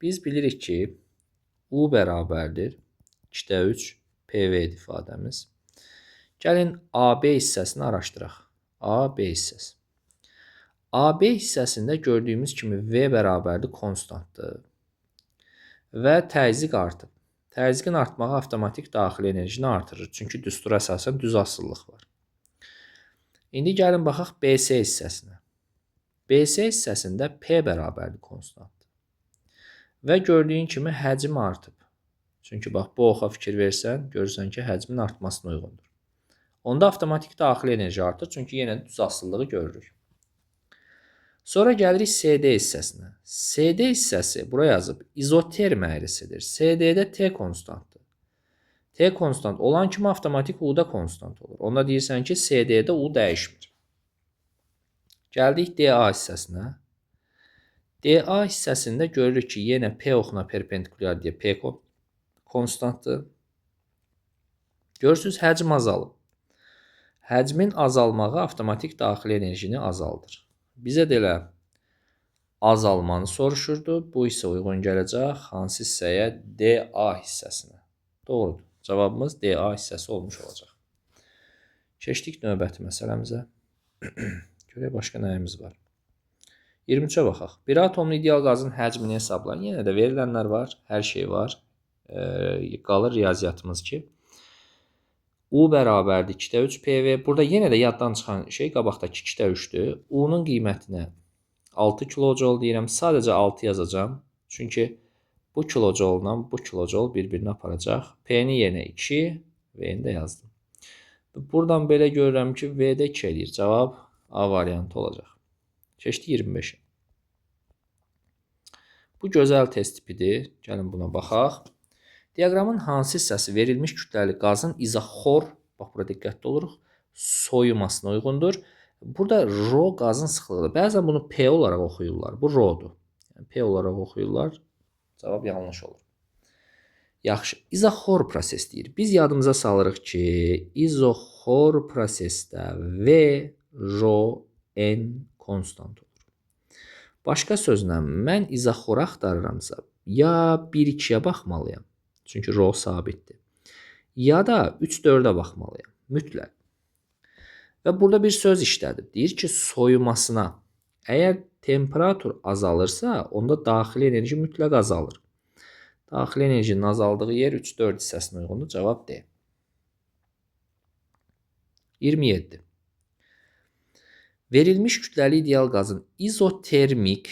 Biz bilirik ki, U bərabərdir 2,3 PV ifadəmiz. Gəlin AB hissəsini araşdıraq. AB hissəsi. AB hissəsində gördüyümüz kimi V bərabərdir konstantdır. Və təzyiq artıb. Təzyiqin artmağı avtomatik daxili enerjini artırır. Çünki düstura əsasən düz asılılıq var. İndi gəlin baxaq BC hissəsinə. BC hissəsində P bərabərdir konstantdır. Və gördüyün kimi həcm artıb. Çünki bax, bu oxa fikir versən, görürsən ki, həcmin artmasına uyğundur. Onda avtomatik daxili enerji artır, çünki yenə düz asılılığı görürük. Sonra gəlirik CD hissəsinə. CD hissəsi bura yazıb izoterm əyrisidir. CD-də T konstantdır. T konstant olan kimi avtomatik U da konstant olur. Onda deyirsən ki, CD-də U dəyişmir. Gəldik DA hissəsinə. DA hissəsində görürük ki, yenə P oxuna perpendikulyar deyə P konstantdır. Görürsünüz, həcm azalıb. Həcmin azalmağı avtomatik daxili enerjini azaldır. Bizə də elə azalmanı soruşurdu. Bu hissə uyğun gələcək hansı hissəyə? DA hissəsinə. Doğrudur. Cavabımız DA hissəsi olmuş olacaq. Keçdik növbəti məsələmizə. Görək başqa nəyimiz var. 23-ə baxaq. Bir atomlu ideal qazın həcmini hesablayın. Yenə də verilənlər var, hər şey var. Qalır riyaziyyatımız ki, U bərabərdir 2-də 3 PV. Burada yenə də yaddan çıxan şey qabaqdakı 2-də 3-dür. U-nun qiymətinə 6 kilojoule deyirəm. Sadəcə 6 yazacağam. Çünki bu kilojoulla bu kilojoule bir-birini aparacaq. P-nin yerinə 2, V-ni də yazdım. Buradan belə görürəm ki, V-də 2 eləyir. Cavab A variantı olacaq. Keçdik 25-ə. Bu gözəl test tipidir. Gəlin buna baxaq. Diaqramın hansı hissəsi verilmiş kütləli qazın izoxor, bax bura diqqətli oluruq, soyumasına uyğundur. Burada rho qazın sıxlığıdır. Bəzən bunu P olaraq oxuyurlar. Bu rho-dur. Yəni, P olaraq oxuyurlar. Cavab yanlış olur. Yaxşı, izoxor proses deyir. Biz yadımıza salırıq ki, izoxor prosesdə V, rho, N konstant olur. Başqa sözlə, mən izoxoru axtarıramsa, ya 1-2-yə baxmalıyam. Çünki rho sabitdir. Ya da 3-4-ə baxmalıyam. Mütləq. Və burada bir söz işlədib. Deyir ki, soyumasına. Əgər temperatur azalırsa, onda daxili enerji mütləq azalır. Daxili enerjinin azaldığı yer 3-4 hissəsinə uyğundur. Cavab D. 27. Verilmiş kütləli ideal qazın izotermik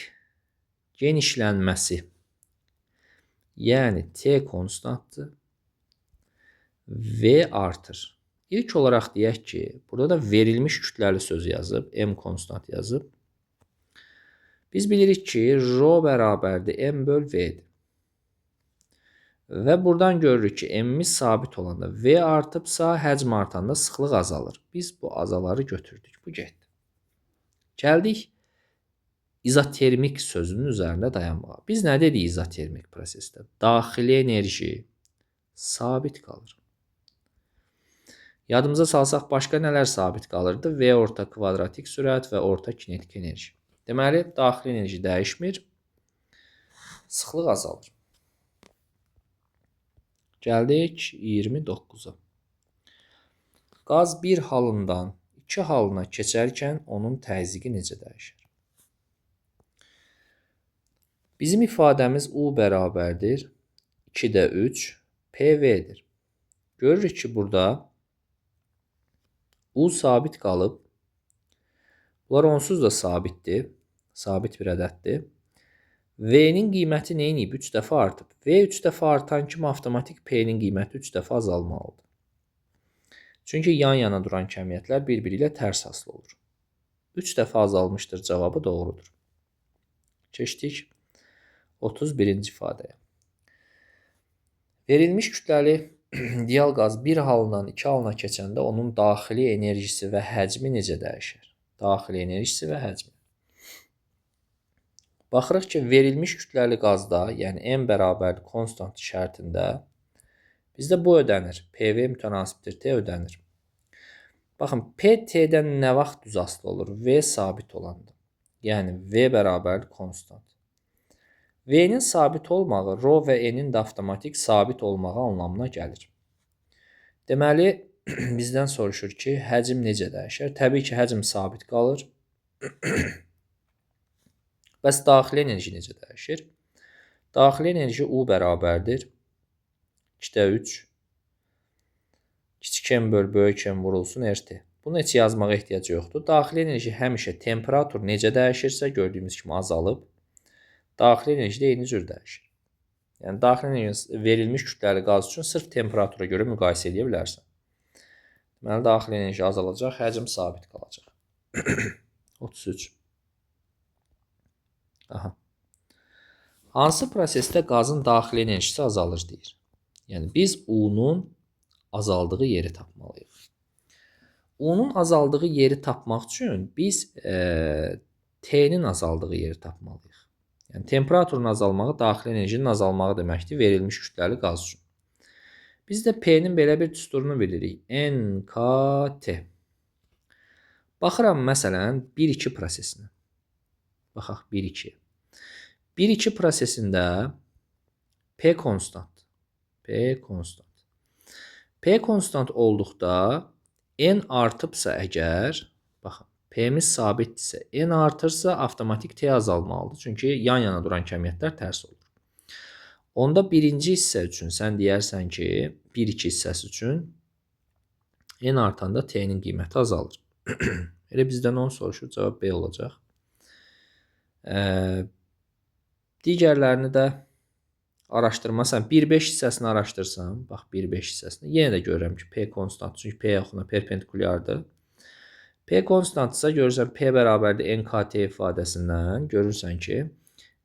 genişlənməsi, yəni T konstantdır, V artır. İlk olaraq deyək ki, burada da verilmiş kütləli sözü yazıb, M konstant yazıb. Biz bilirik ki, rho bərabərdir M böl V-dir. Və buradan görürük ki, M-imiz sabit olanda V artıbsa, həcm artanda sıxlıq azalır. Biz bu azaları götürdük. Bu getdi. Gəldik izotermik sözünün üzərində dayanmağa. Biz nə dedik izotermik prosesdə? Daxili enerji sabit qalır. Yadımıza salsaq başqa nələr sabit qalırdı? V orta kvadratik sürət və orta kinetik enerji. Deməli, daxili enerji dəyişmir, sıxlıq azalır. Gəldik 29-a. Qaz bir halından iki halına keçərkən onun təzyiqi necə dəyişir? Bizim ifadəmiz U bərabərdir 2-də 3 PV-dir. Görürük ki, burada U sabit qalıb. Bunlar onsuz da sabitdir. Sabit bir ədəddir. V-nin qiyməti nə eləyib? 3 dəfə artıb. V 3 dəfə artan kimi avtomatik P-nin qiyməti 3 dəfə azalmalıdır. Çünki yan-yana duran kəmiyyətlər bir-biri ilə tərs asılı olur. 3 dəfə azalmışdır, cavabı doğrudur. Keçdik 31-ci ifadəyə. Verilmiş kütləli ideal qaz bir halından iki halına keçəndə onun daxili enerjisi və həcmi necə dəyişir? Daxili enerjisi və həcmi. Baxırıq ki, verilmiş kütləli qazda, yəni M bərabərdir konstant şərtində bizdə bu ödənir. PV mütənasibdir, T ödənir. Baxın, P T-dən nə vaxt düz asılı olur? V sabit olanda. Yəni V bərabərdir konstant. V-nin sabit olmağı, rho və N-in də avtomatik sabit olmağı anlamına gəlir. Deməli, bizdən soruşur ki, həcm necə dəyişər? Təbii ki, həcm sabit qalır. Bəs daxili enerji necə dəyişir? Daxili enerji U bərabərdir 2,3 kiçik M böl böyük M vurulsun RT. Bunu heç yazmağa ehtiyac yoxdur. Daxili enerji həmişə temperatur necə dəyişirsə, gördüyümüz kimi azalıb. Daxili enerji də eyni cür dəyişir. Yəni, daxili enerji verilmiş kütləli qaz üçün sırf temperatura görə müqayisə edə bilərsən. Deməli, daxili enerji azalacaq, həcm sabit qalacaq. 33. Aha. Hansı prosesdə qazın daxili enerjisi azalır deyir. Yəni, biz U-nun azaldığı yeri tapmalıyıq. U-nun azaldığı yeri tapmaq üçün biz T-nin azaldığı yeri tapmalıyıq. Yəni, temperaturun azalmağı daxili enerjinin azalmağı deməkdir verilmiş kütləli qaz üçün. Biz də P-nin belə bir düsturunu bilirik. N, K, T. Baxıram, məsələn, 1-2 prosesinə. Baxaq, 1-2. 1-2 prosesində P konstant. P konstant. P konstant olduqda N artıbsa əgər, baxın, P-miz sabitdirsə, N artırsa avtomatik T azalmalıdır. Çünki yan-yana duran kəmiyyətlər tərs olur. Onda birinci hissə üçün sən deyərsən ki, 1-2 hissəsi üçün N artanda T-nin qiyməti azalır. Elə bizdən onu soruşur, cavab B olacaq. Digərlərini də araşdırmasan, 1-5 hissəsini araşdırsam, bax 1-5 hissəsini, yenə də görürəm ki, P konstant, çünki P yaxına perpendikulyardır. P konstantsa görürsən P bərabərdir NKT ifadəsindən, görürsən ki,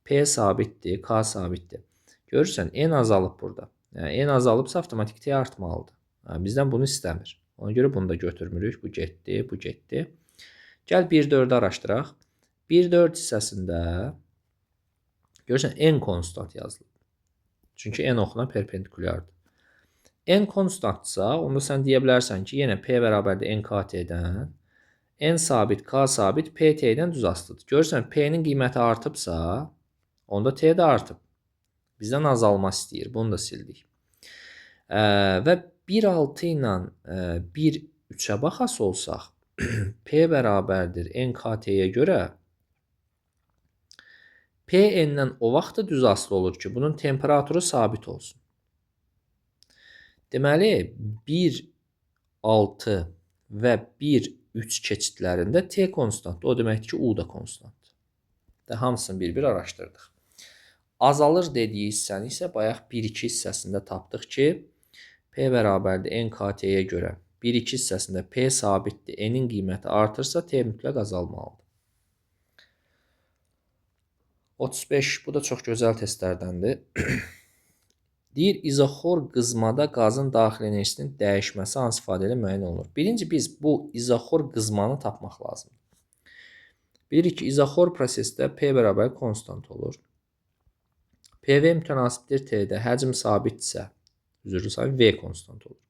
P sabitdir, K sabitdir. Görürsən, N azalıb burada. Yəni, N azalıbsa avtomatik T artmalıdır. Yəni, bizdən bunu istəmir. Ona görə bunu da götürmürük. Bu getdi, bu getdi. Gəl 1-4-ü araşdıraq. 1-4 hissəsində görürsən, N konstant yazılıb. Çünki N oxuna perpendikulyardır. N konstantsa, onda sən deyə bilərsən ki, yenə P bərabərdir NKT-dən. N sabit, K sabit, P T-dən düz asılıdır. Görürsən, P-nin qiyməti artıbsa, onda T də artıb. Bizdən azalma istəyir. Bunu da sildik. Və 1,6 ilə 1,3-ə baxası olsaq, P bərabərdir NKT-yə görə P N-dən o vaxtda düz asılı olur ki, bunun temperaturu sabit olsun. Deməli, 1,6 və 1,3 keçidlərində T konstantdır. O deməkdir ki, U da konstantdır. Hamısını bir-bir araşdırdıq. Azalır dediyi hissəni isə bayaq 1,2 hissəsində tapdıq ki, P bərabərdir NKT-yə görə 1,2 hissəsində P sabitdir. N-in qiyməti artırsa, T mütləq azalmalıdır. 35, bu da çox gözəl testlərdəndir. Deyir, izoxor qızmada qazın daxili enerjisinin dəyişməsi hansı ifadə ilə müəyyən olunur? Birinci, biz bu izoxor qızmanı tapmaq lazımdır. Bilirik ki, izoxor prosesdə P bərabər konstant olur. PV mütənasibdir T-də, həcm sabitdirsə, üzrlü sayım, V konstant olur.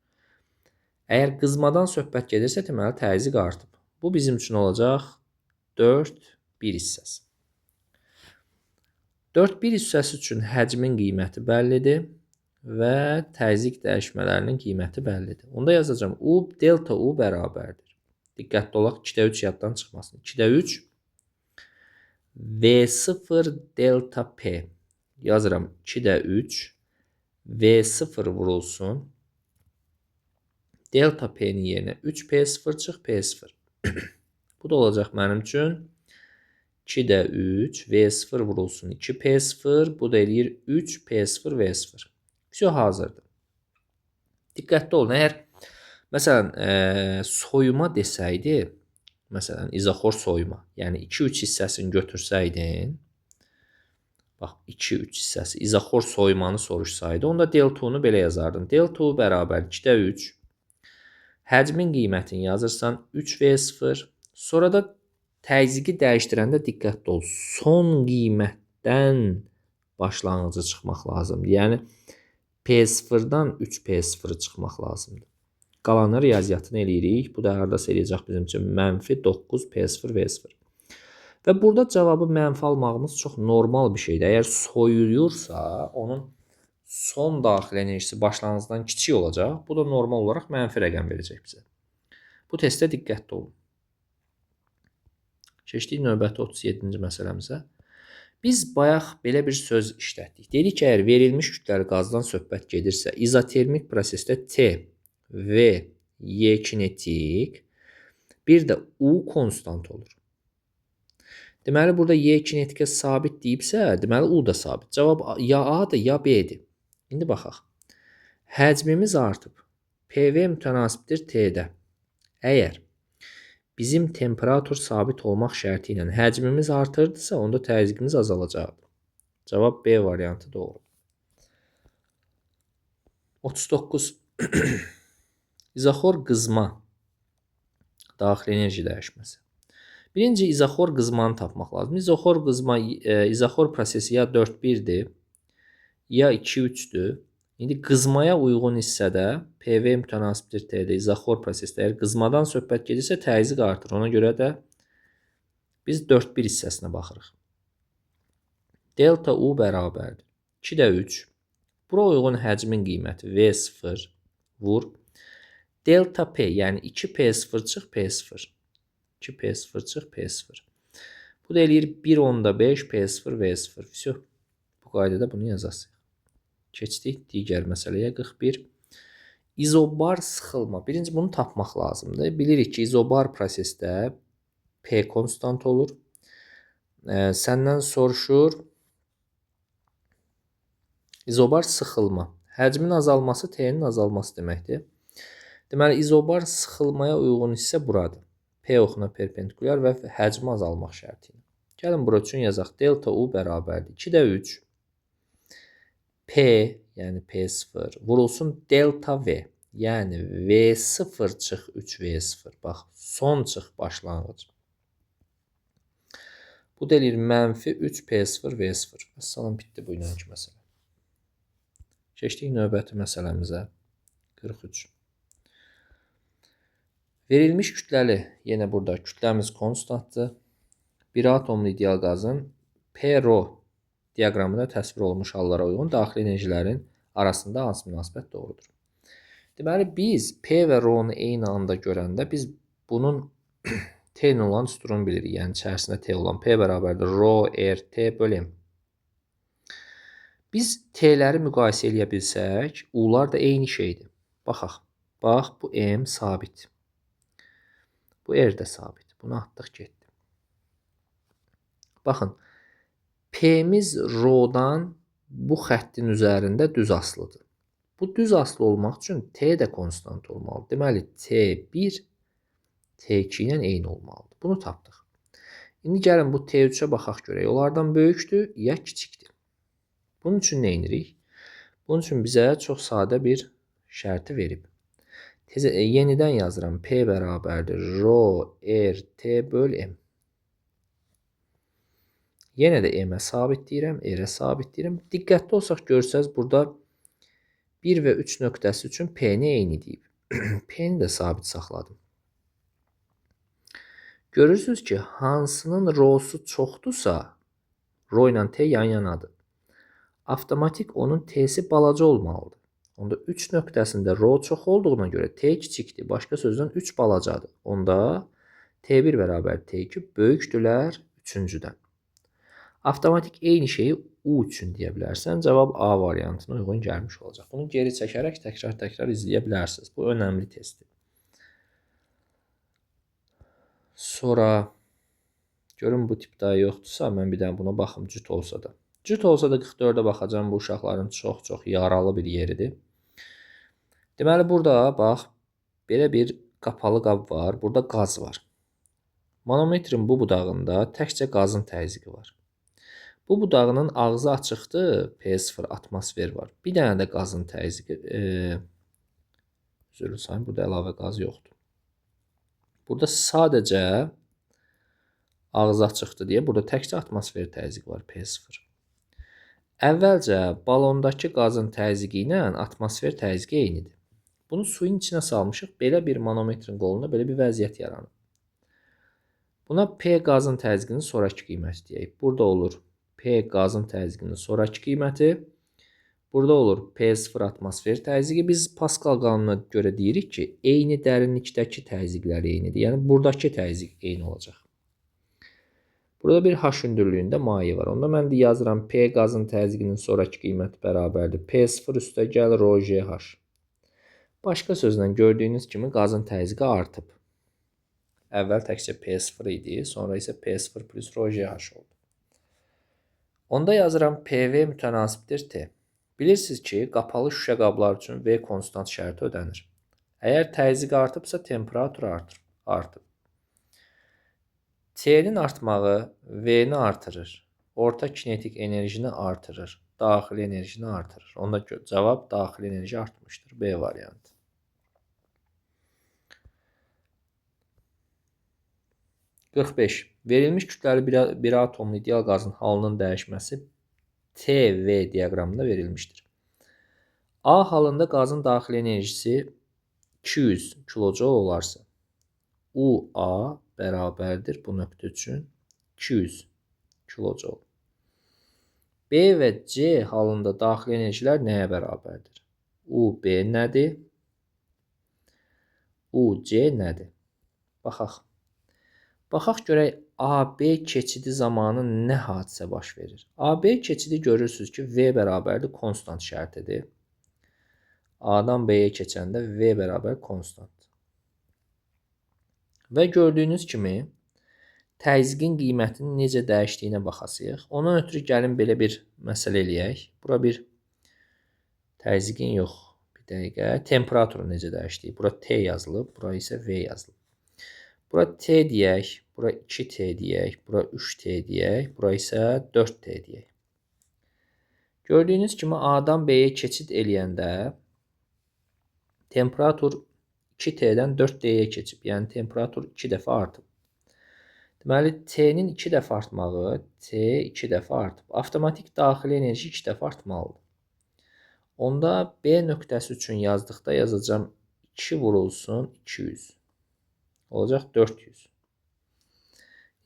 Əgər qızmadan söhbət gedirsə, deməli, təzyiq artıb. Bu bizim üçün olacaq 4,1 hissəsi. 4,1 hissəsi üçün həcmin qiyməti bəllidir və təzyiq dəyişmələrinin qiyməti bəllidir. Onda yazacağam U, delta U bərabərdir. Diqqətli olaq, 2,3 yaddan çıxmasın. 2,3 V0 delta P. Yazıram 2,3 V0 vurulsun. Delta P-nin yerinə 3P0 çıx P0. Bu da olacaq mənim üçün 2,3 V0 vurulsun 2P0. Bu da eləyir 3P0 V0. Vse, hazırdır. Diqqətli olun. Əgər məsələn soyuma desəydi, məsələn izoxor soyuma, yəni 2-3 hissəsini götürsəydin, bax 2-3 hissəsi izoxor soyumanı soruşsaydı, onda delta U-nu belə yazardın. Delta U bərabər 2,3 həcmin qiymətini yazırsan 3V0. Sonra da təzyiqi dəyişdirəndə diqqətli ol. Son qiymətdən başlanğıcı çıxmaq lazımdır. Yəni P0-dan 3P0-ı çıxmaq lazımdır. Qalanı riyaziyyatını eləyirik. Bu da hardasa eləyəcək bizim üçün mənfi 9P0 V0. Və burada cavabı mənfi almağımız çox normal bir şeydir. Əgər soyuyursa, onun son daxil enerjisi başlanğıcdan kiçik olacaq. Bu da normal olaraq mənfi rəqəm verəcək bizə. Bu testdə diqqətli olun. Keçdik növbəti 37-ci məsələmizə. Biz bayaq belə bir söz işlətdik. Dedik ki, əgər verilmiş kütləli qazdan söhbət gedirsə, izotermik prosesdə T, V, Y kinetik, bir də U konstant olur. Deməli, burada Y kinetikə sabit deyibsə, deməli, U da sabit. Cavab ya A-dır, ya B-dir. İndi baxaq. Həcmimiz artıb. PV mütənasibdir T-də. Əgər bizim temperatur sabit olmaq şərti ilə həcmimiz artırdısa, onda təzyiqimiz azalacaqdır. Cavab B variantı doğru. 39. İzoxor qızma. Daxili enerji dəyişməsi. Birinci izoxor qızmanı tapmaq lazım. İzoxor qızma, izoxor prosesi ya 4-1-dir, ya 2-3-dür. İndi qızmaya uyğun hissədə PV mütənasibdir T-də izoxor prosesdə əgər qızmadan söhbət gedirsə təzyiq artır. Ona görə də biz 4-1 hissəsinə baxırıq. Delta U bərabərdir. 2-də 3. Bura uyğun həcmin qiyməti V0 vur. Delta P, yəni 2P0 çıx P0. 2P0 çıx P0. Bu da eləyir 1.5 P0 V0. Vəsə. Bu qaydada bunu yazasıq. Keçdik digər məsələyə 41. İzobar sıxılma. Birinci bunu tapmaq lazımdır. Bilirik ki, izobar prosesdə P konstant olur. Səndən soruşur izobar sıxılma. Həcmin azalması T-nin azalması deməkdir. Deməli, izobar sıxılmaya uyğun hissə buradır. P oxuna perpendikulyar və həcmi azalmaq şərti ilə. Gəlin bura üçün yazaq. Delta U bərabərdir. 2-də 3. P, yəni P0 vurulsun delta V, yəni V0 çıx 3V0. Bax, son çıx başlanğıc. Bu da eləyir mənfi 3P0 V0. Vəssalam, bitdi bu ilanki məsələ. Keçdik növbəti məsələmizə. 43. Verilmiş kütləli, yenə burada kütləmiz konstantdır. Bir atomlu ideal qazın P-Rho diaqramında təsvir olunmuş hallara uyğun daxili enerjilərin arasında hansı münasibət doğrudur? Deməli, biz P və Rho-nu eyni anda görəndə biz bunun T ilə olan düsturunu bilirik. Yəni, içərisində T olan P bərabərdir Rho, R, T böl M. Biz T-ləri müqayisə eləyə bilsək, U-lar da eyni şeydir. Baxaq. Bax, bu M sabit. Bu R də sabit. Bunu atdıq, getdi. Baxın. P-miz Rho-dan bu xəttin üzərində düz asılıdır. Bu düz asılı olmaq üçün T də konstant olmalıdır. Deməli, T1 T2 ilə eyni olmalıdır. Bunu tapdıq. İndi gəlin bu T3-ə baxaq görək. Onlardan böyükdür ya kiçikdir? Bunun üçün nə edirik? Bunun üçün bizə çox sadə bir şərti verib. Tezə, yenidən yazıram. P bərabərdir Rho R T böl M. Yenə də M-ə sabit deyirəm, R-ə sabit deyirəm. Diqqətli olsaq görsəz burada 1 və 3 nöqtəsi üçün P-ni eyni deyib. P-ni də sabit saxladım. Görürsünüz ki, hansının Rho-su çoxdursa, Rho ilə T yan yanadır. Avtomatik onun T-si balaca olmalıdır. Onda 3 nöqtəsində Rho çox olduğuna görə T kiçikdir. Başqa sözlə 3 balacadır. Onda T1 bərabər T2 böyükdürlər 3-cüdən. Avtomatik eyni şeyi U üçün deyə bilərsən. Cavab A variantına uyğun gəlmiş olacaq. Bunu geri çəkərək təkrar-təkrar izləyə bilərsiniz. Bu önəmli testdir. Sonra görün bu tip daha yoxdursa, mən bir dənə buna baxım, cüt olsa da. Cüt olsa da 44-ə baxacağam. Bu uşaqların çox-çox yaralı bir yeridir. Deməli, burada bax, belə bir qapalı qab var. Burada qaz var. Manometrin bu budağında təkcə qazın təzyiqi var. Bu budağının ağzı açıqdır, P0 atmosfer var. Bir dənə də qazın təzyiqi, üzr istəyirəm, burada əlavə qaz yoxdur. Burada sadəcə ağzı açıqdır deyə burada təkcə atmosfer təzyiqi var, P0. Əvvəlcə balondakı qazın təzyiqi ilə atmosfer təzyiqi eynidir. Bunu suyun içinə salmışıq. Belə bir manometrin qolunda belə bir vəziyyət yaranır. Buna P qazın təzyiqinin sonrakı qiyməti deyək. Burada olur P qazın təzyiqinin sonrakı qiyməti. Burada olur P0 atmosfer təzyiqi. Biz Pascal qanununa görə deyirik ki, eyni dərinlikdəki təzyiqlər eynidir. Yəni buradakı təzyiq eyni olacaq. Burada bir H hündürlüyündə maye var. Onda mən də yazıram P qazın təzyiqinin sonrakı qiyməti bərabərdir. P0 üstə gəl rho G H. Başqa sözlə gördüyünüz kimi qazın təzyiqi artıb. Əvvəl təkcə P0 idi, sonra isə P0 plus rho G H oldu. Onda yazıram PV mütənasibdir T. Bilirsiniz ki, qapalı şüşə qablar üçün V konstant şərti ödənir. Əgər təzyiq artıbsa, temperatur artıb. T-nin artmağı V-ni artırır. Orta kinetik enerjini artırır. Daxili enerjini artırır. Onda cavab daxili enerji artmışdır. B variantı. 45. Verilmiş kütləli bir atomlu ideal qazın halının dəyişməsi T-V diaqramında verilmişdir. A halında qazın daxili enerjisi 200 kilojoule olarsa, UA bərabərdir bu nöqtə üçün 200 kilojoule. B və C halında daxili enerjilər nəyə bərabərdir? UB nədir? UC nədir? Baxaq. Baxaq görək AB keçidi zamanı nə hadisə baş verir? AB keçidi görürsünüz ki, V bərabərdir konstant şərtidir. A-dan B-yə keçəndə V bərabər konstant. Və gördüyünüz kimi təzyiqin qiymətinin necə dəyişdiyinə baxasıyıq. Ondan ötürü gəlin belə bir məsələ eləyək. Bura bir təzyiqin yox, bir dəqiqə, temperaturun necə dəyişdiyi. Bura T yazılıb, bura isə V yazılıb. Bura T deyək, bura 2T deyək, bura 3T deyək, bura isə 4T deyək. Gördüyünüz kimi A-dan B-yə keçid eləyəndə temperatur 2T-dən 4T-yə keçib. Yəni temperatur 2 dəfə artıb. Deməli, T-nin 2 dəfə artmağı, T 2 dəfə artıb. Avtomatik daxili enerji 2 dəfə artmalıdır. Onda B nöqtəsi üçün yazdıqda yazacağam 2 vurulsun 200. Olacaq 400.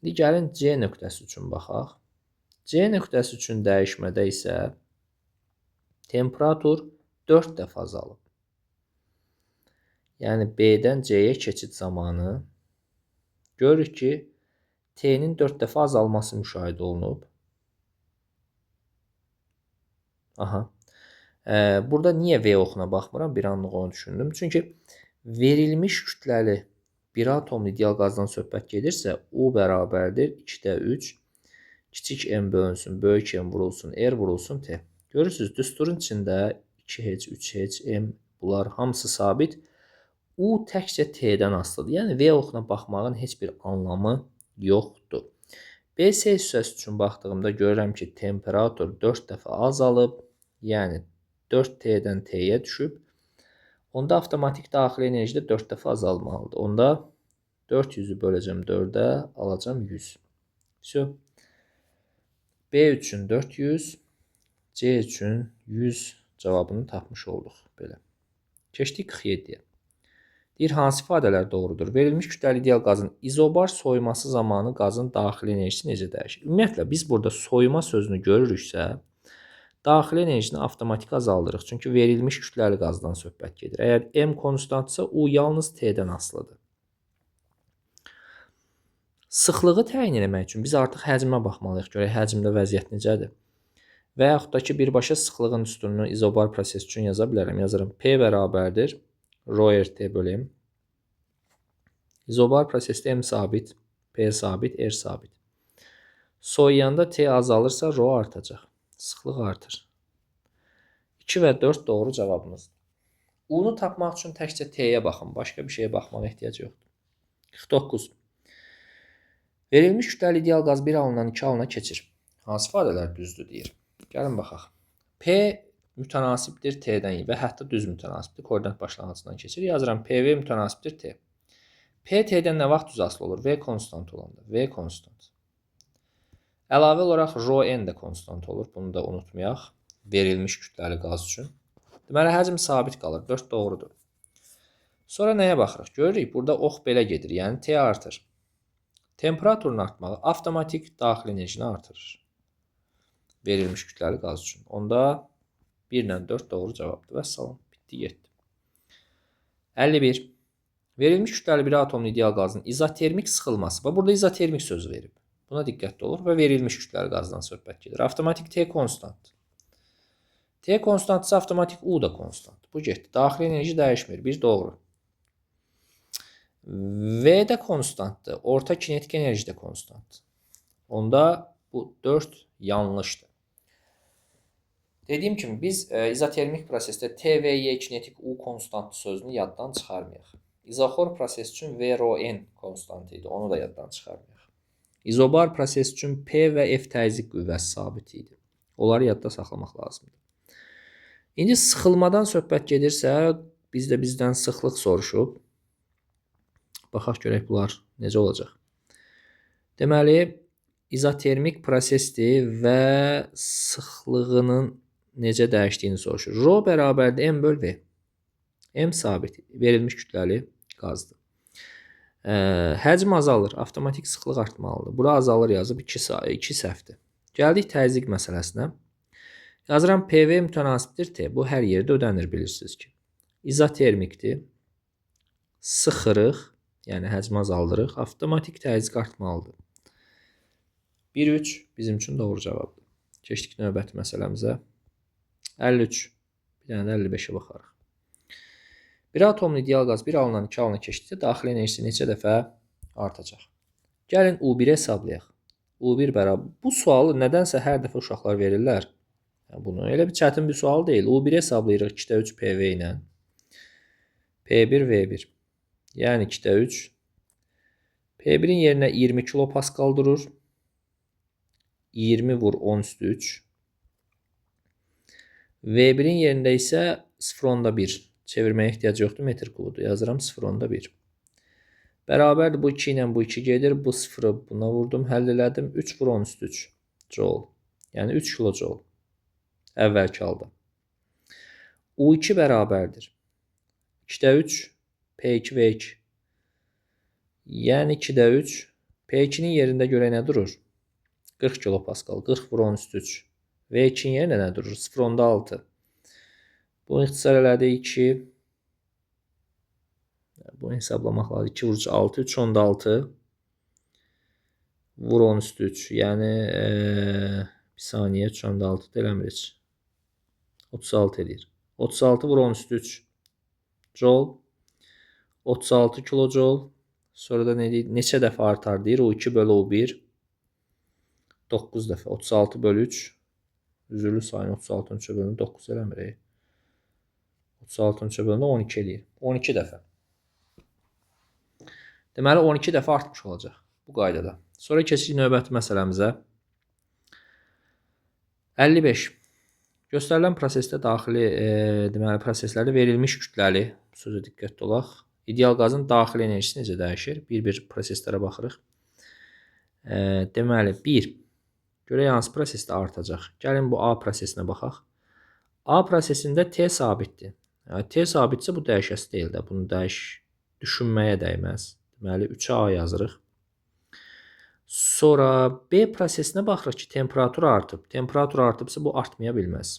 İndi gəlin C nöqtəsi üçün baxaq. C nöqtəsi üçün dəyişmədə isə temperatur 4 dəfə azalıb. Yəni B-dən C-yə keçid zamanı görürük ki, T-nin 4 dəfə azalması müşahidə olunub. Aha. Burada niyə V oxuna baxmıram? Bir anlıq onu düşündüm. Çünki verilmiş kütləli bir atomlu ideal qazdan söhbət gedirsə, U bərabərdir 2-də 3, kiçik M bölünsün, böyük M vurulsun, R vurulsun T. Görürsünüz, düsturun içində 2H, 3H, M bunlar hamısı sabit. U təkcə T-dən asılıdır. Yəni V oxuna baxmağın heç bir anlamı yoxdur. BC hissəsi üçün baxdığımda görürəm ki, temperatur 4 dəfə azalıb, yəni 4T-dən T-yə düşüb. Onda avtomatik daxili enerji də 4 dəfə azalmalıdır. Onda 400-ü böləcəm 4-ə, alacam 100. Vse. B üçün 400, C üçün 100 cavabını tapmış olduq. Belə. Keçdik 47-yə. Deyir, hansı ifadələr doğrudur? Verilmiş kütləli ideal qazın izobar soyuması zamanı qazın daxili enerjisi necə dəyişir? Ümumiyyətlə, biz burada soyuma sözünü görürüksə, daxili enerjini avtomatik azaldırıq. Çünki verilmiş kütləli qazdan söhbət gedir. Əgər M konstantsa, U yalnız T-dən asılıdır. Sıxlığı təyin eləmək üçün biz artıq həcmə baxmalıyıq. Görək, həcmdə vəziyyət necədir? Və yaxud da ki, birbaşa sıxlığın üstününü izobar proses üçün yaza bilərəm. Yazıram, P bərabərdir rho RT bölü M. İzobar prosesdə M sabit, P sabit, R sabit. Soyuyanda T azalırsa, rho artacaq. Sıxlıq artır. 2 və 4 doğru cavabımızdır. U-nu tapmaq üçün təkcə T-yə baxın. Başqa bir şeyə baxmağa ehtiyac yoxdur. 49. Verilmiş kütləli ideal qaz 1 alından 2 alına keçir. Hansı ifadələr düzdür deyir. Gəlin baxaq. P mütənasibdir T-dən və hətta düz mütənasibdir. Koordinat başlanğıcından keçir. Yazıram PV mütənasibdir T. P T-dən nə vaxt düz asılı olur? V konstant olanda. V konstant. Əlavə olaraq rho N də konstant olur. Bunu da unutmayaq. Verilmiş kütləli qaz üçün. Deməli, həcm sabit qalır. 4 doğrudur. Sonra nəyə baxırıq? Görürük, burada ox belə gedir. Yəni T artır. Temperaturun artmağı avtomatik daxili enerjini artırır. Verilmiş kütləli qaz üçün. Onda 1 ilə 4 doğru cavabdır. Vəssalam. Bitdi, getdi. 51. Verilmiş kütləli bir atomlu ideal qazın izotermik sıxılması. Və burada izotermik sözü verib. Buna diqqətli olur və verilmiş kütləli qazdan söhbət gedir. Avtomatik T konstantdır. T konstantsa avtomatik U da konstantdır. Bu getdi. Daxili enerji dəyişmir. Bir doğru. V də konstantdır. Orta kinetik enerji də konstantdır. Onda bu 4 yanlışdır. Dediyim kimi biz izotermik prosesdə T, V, Y kinetik U konstantı sözünü yaddan çıxarmayaq. İzoxor proses üçün V, rho, N konstant idi. Onu da yaddan çıxarmayaq. İzobar proses üçün P və F təzyiq qüvvəsi sabit idi. Onları yadda saxlamaq lazımdır. İndi sıxılmadan söhbət gedirsə, biz də bizdən sıxlıq soruşub. Baxaq görək bunlar necə olacaq. Deməli, izotermik prosesdir və sıxlığının necə dəyişdiyini soruşur. Rho bərabərdir M böl V. M sabit, verilmiş kütləli qazdır. Həcm azalır, avtomatik sıxlıq artmalıdır. Bura azalır yazıb 2 səhvdir. Gəldik təzyiq məsələsinə. Yazıram PV mütənasibdir T. Bu hər yerdə ödənir bilirsiniz ki. İzotermikdir. Sıxırıq, yəni həcmi azaldırıq. Avtomatik təzyiq artmalıdır. 1-3 bizim üçün doğru cavabdır. Keçdik növbəti məsələmizə. 53. Bir dənə də 55-ə baxarıq. Bir atomlu ideal qaz bir alınan 2 alına keçdikdə daxili enerjisi neçə dəfə artacaq? Gəlin U1-i hesablayaq. U1 bərabər. Bu sualı nədənsə hər dəfə uşaqlar verirlər. Yəni bunu elə bir çətin bir sual deyil. U1-i hesablayırıq 2-də 3 PV ilə. P1 V1. Yəni 2-də 3. P1-in yerinə 20 kilopaskal durur. 20 vur 10 üstü 3. V1-in yerində isə 0,1. Çevirməyə ehtiyac yoxdur, metr kubudur. Yazıram 0,1. Bərabərdir bu 2 ilə bu 2 gedir. Bu 0-ı buna vurdum, həll elədim. 3 vur 10 üstü 3 joule. Yəni 3 kilojoule. Əvvəlki halda. U2 bərabərdir. 2-də 3 P2 V2. Yəni 2-də 3 P2-nin yerində görək nə durur? 40 kilopaskal. 40 vur 10 üstü 3. V2-nin yerində nə durur? 0,6. Bunu ixtisar elədik 2. Bunu hesablamaq lazım. 2 vur 6, 3,6 vur 10 üstü 3. Yəni bir saniyə 3,6 da eləmir heç. 36 eləyir. 36 vur 10 üstü 3 joule. 36 kilojoule. Sonra da nə deyir? Neçə dəfə artar deyir. O2 bölü O1. 9 dəfə. 36 bölü 3. Üzürlü sayın 36-nın 3-ə bölünür. 9 eləmir. 36-nın 3-ə bölünür 12 eləyir. 12 dəfə. Deməli 12 dəfə artmış olacaq bu qaydada. Sonra keçirik növbəti məsələmizə. 55. Göstərilən prosesdə daxili deməli proseslərdə verilmiş kütləli, sözə diqqətli olaq. İdeal qazın daxili enerjisi necə dəyişir? Bir-bir proseslərə baxırıq. Deməli 1. Görək hansı prosesdə artacaq. Gəlin bu A prosesinə baxaq. A prosesində T sabitdir. Yəni, T sabitsə bu dəyişəsi deyil də. Bunu düşünməyə dəyməz. Deməli 3-ə A yazırıq. Sonra B prosesinə baxırıq ki, temperatur artıb. Temperatur artıbsa bu artmaya bilməz.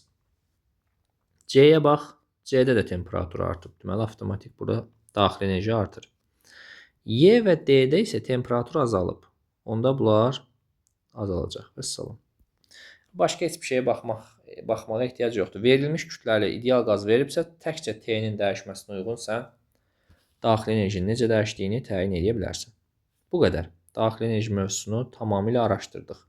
C-yə bax. C-də də temperatur artıb. Deməli avtomatik burada daxili enerji artır. Y və D-də isə temperatur azalıb. Onda bunlar azalacaq. Vəssalam. Başqa heç bir şeyə baxmağa ehtiyac yoxdur. Verilmiş kütləli ideal qaz veribsə, təkcə T-nin dəyişməsinə uyğun sən daxili enerjinin necə dəyişdiyini təyin edə bilərsən. Bu qədər. Daxili enerji mövzusunu tamamilə araşdırdıq.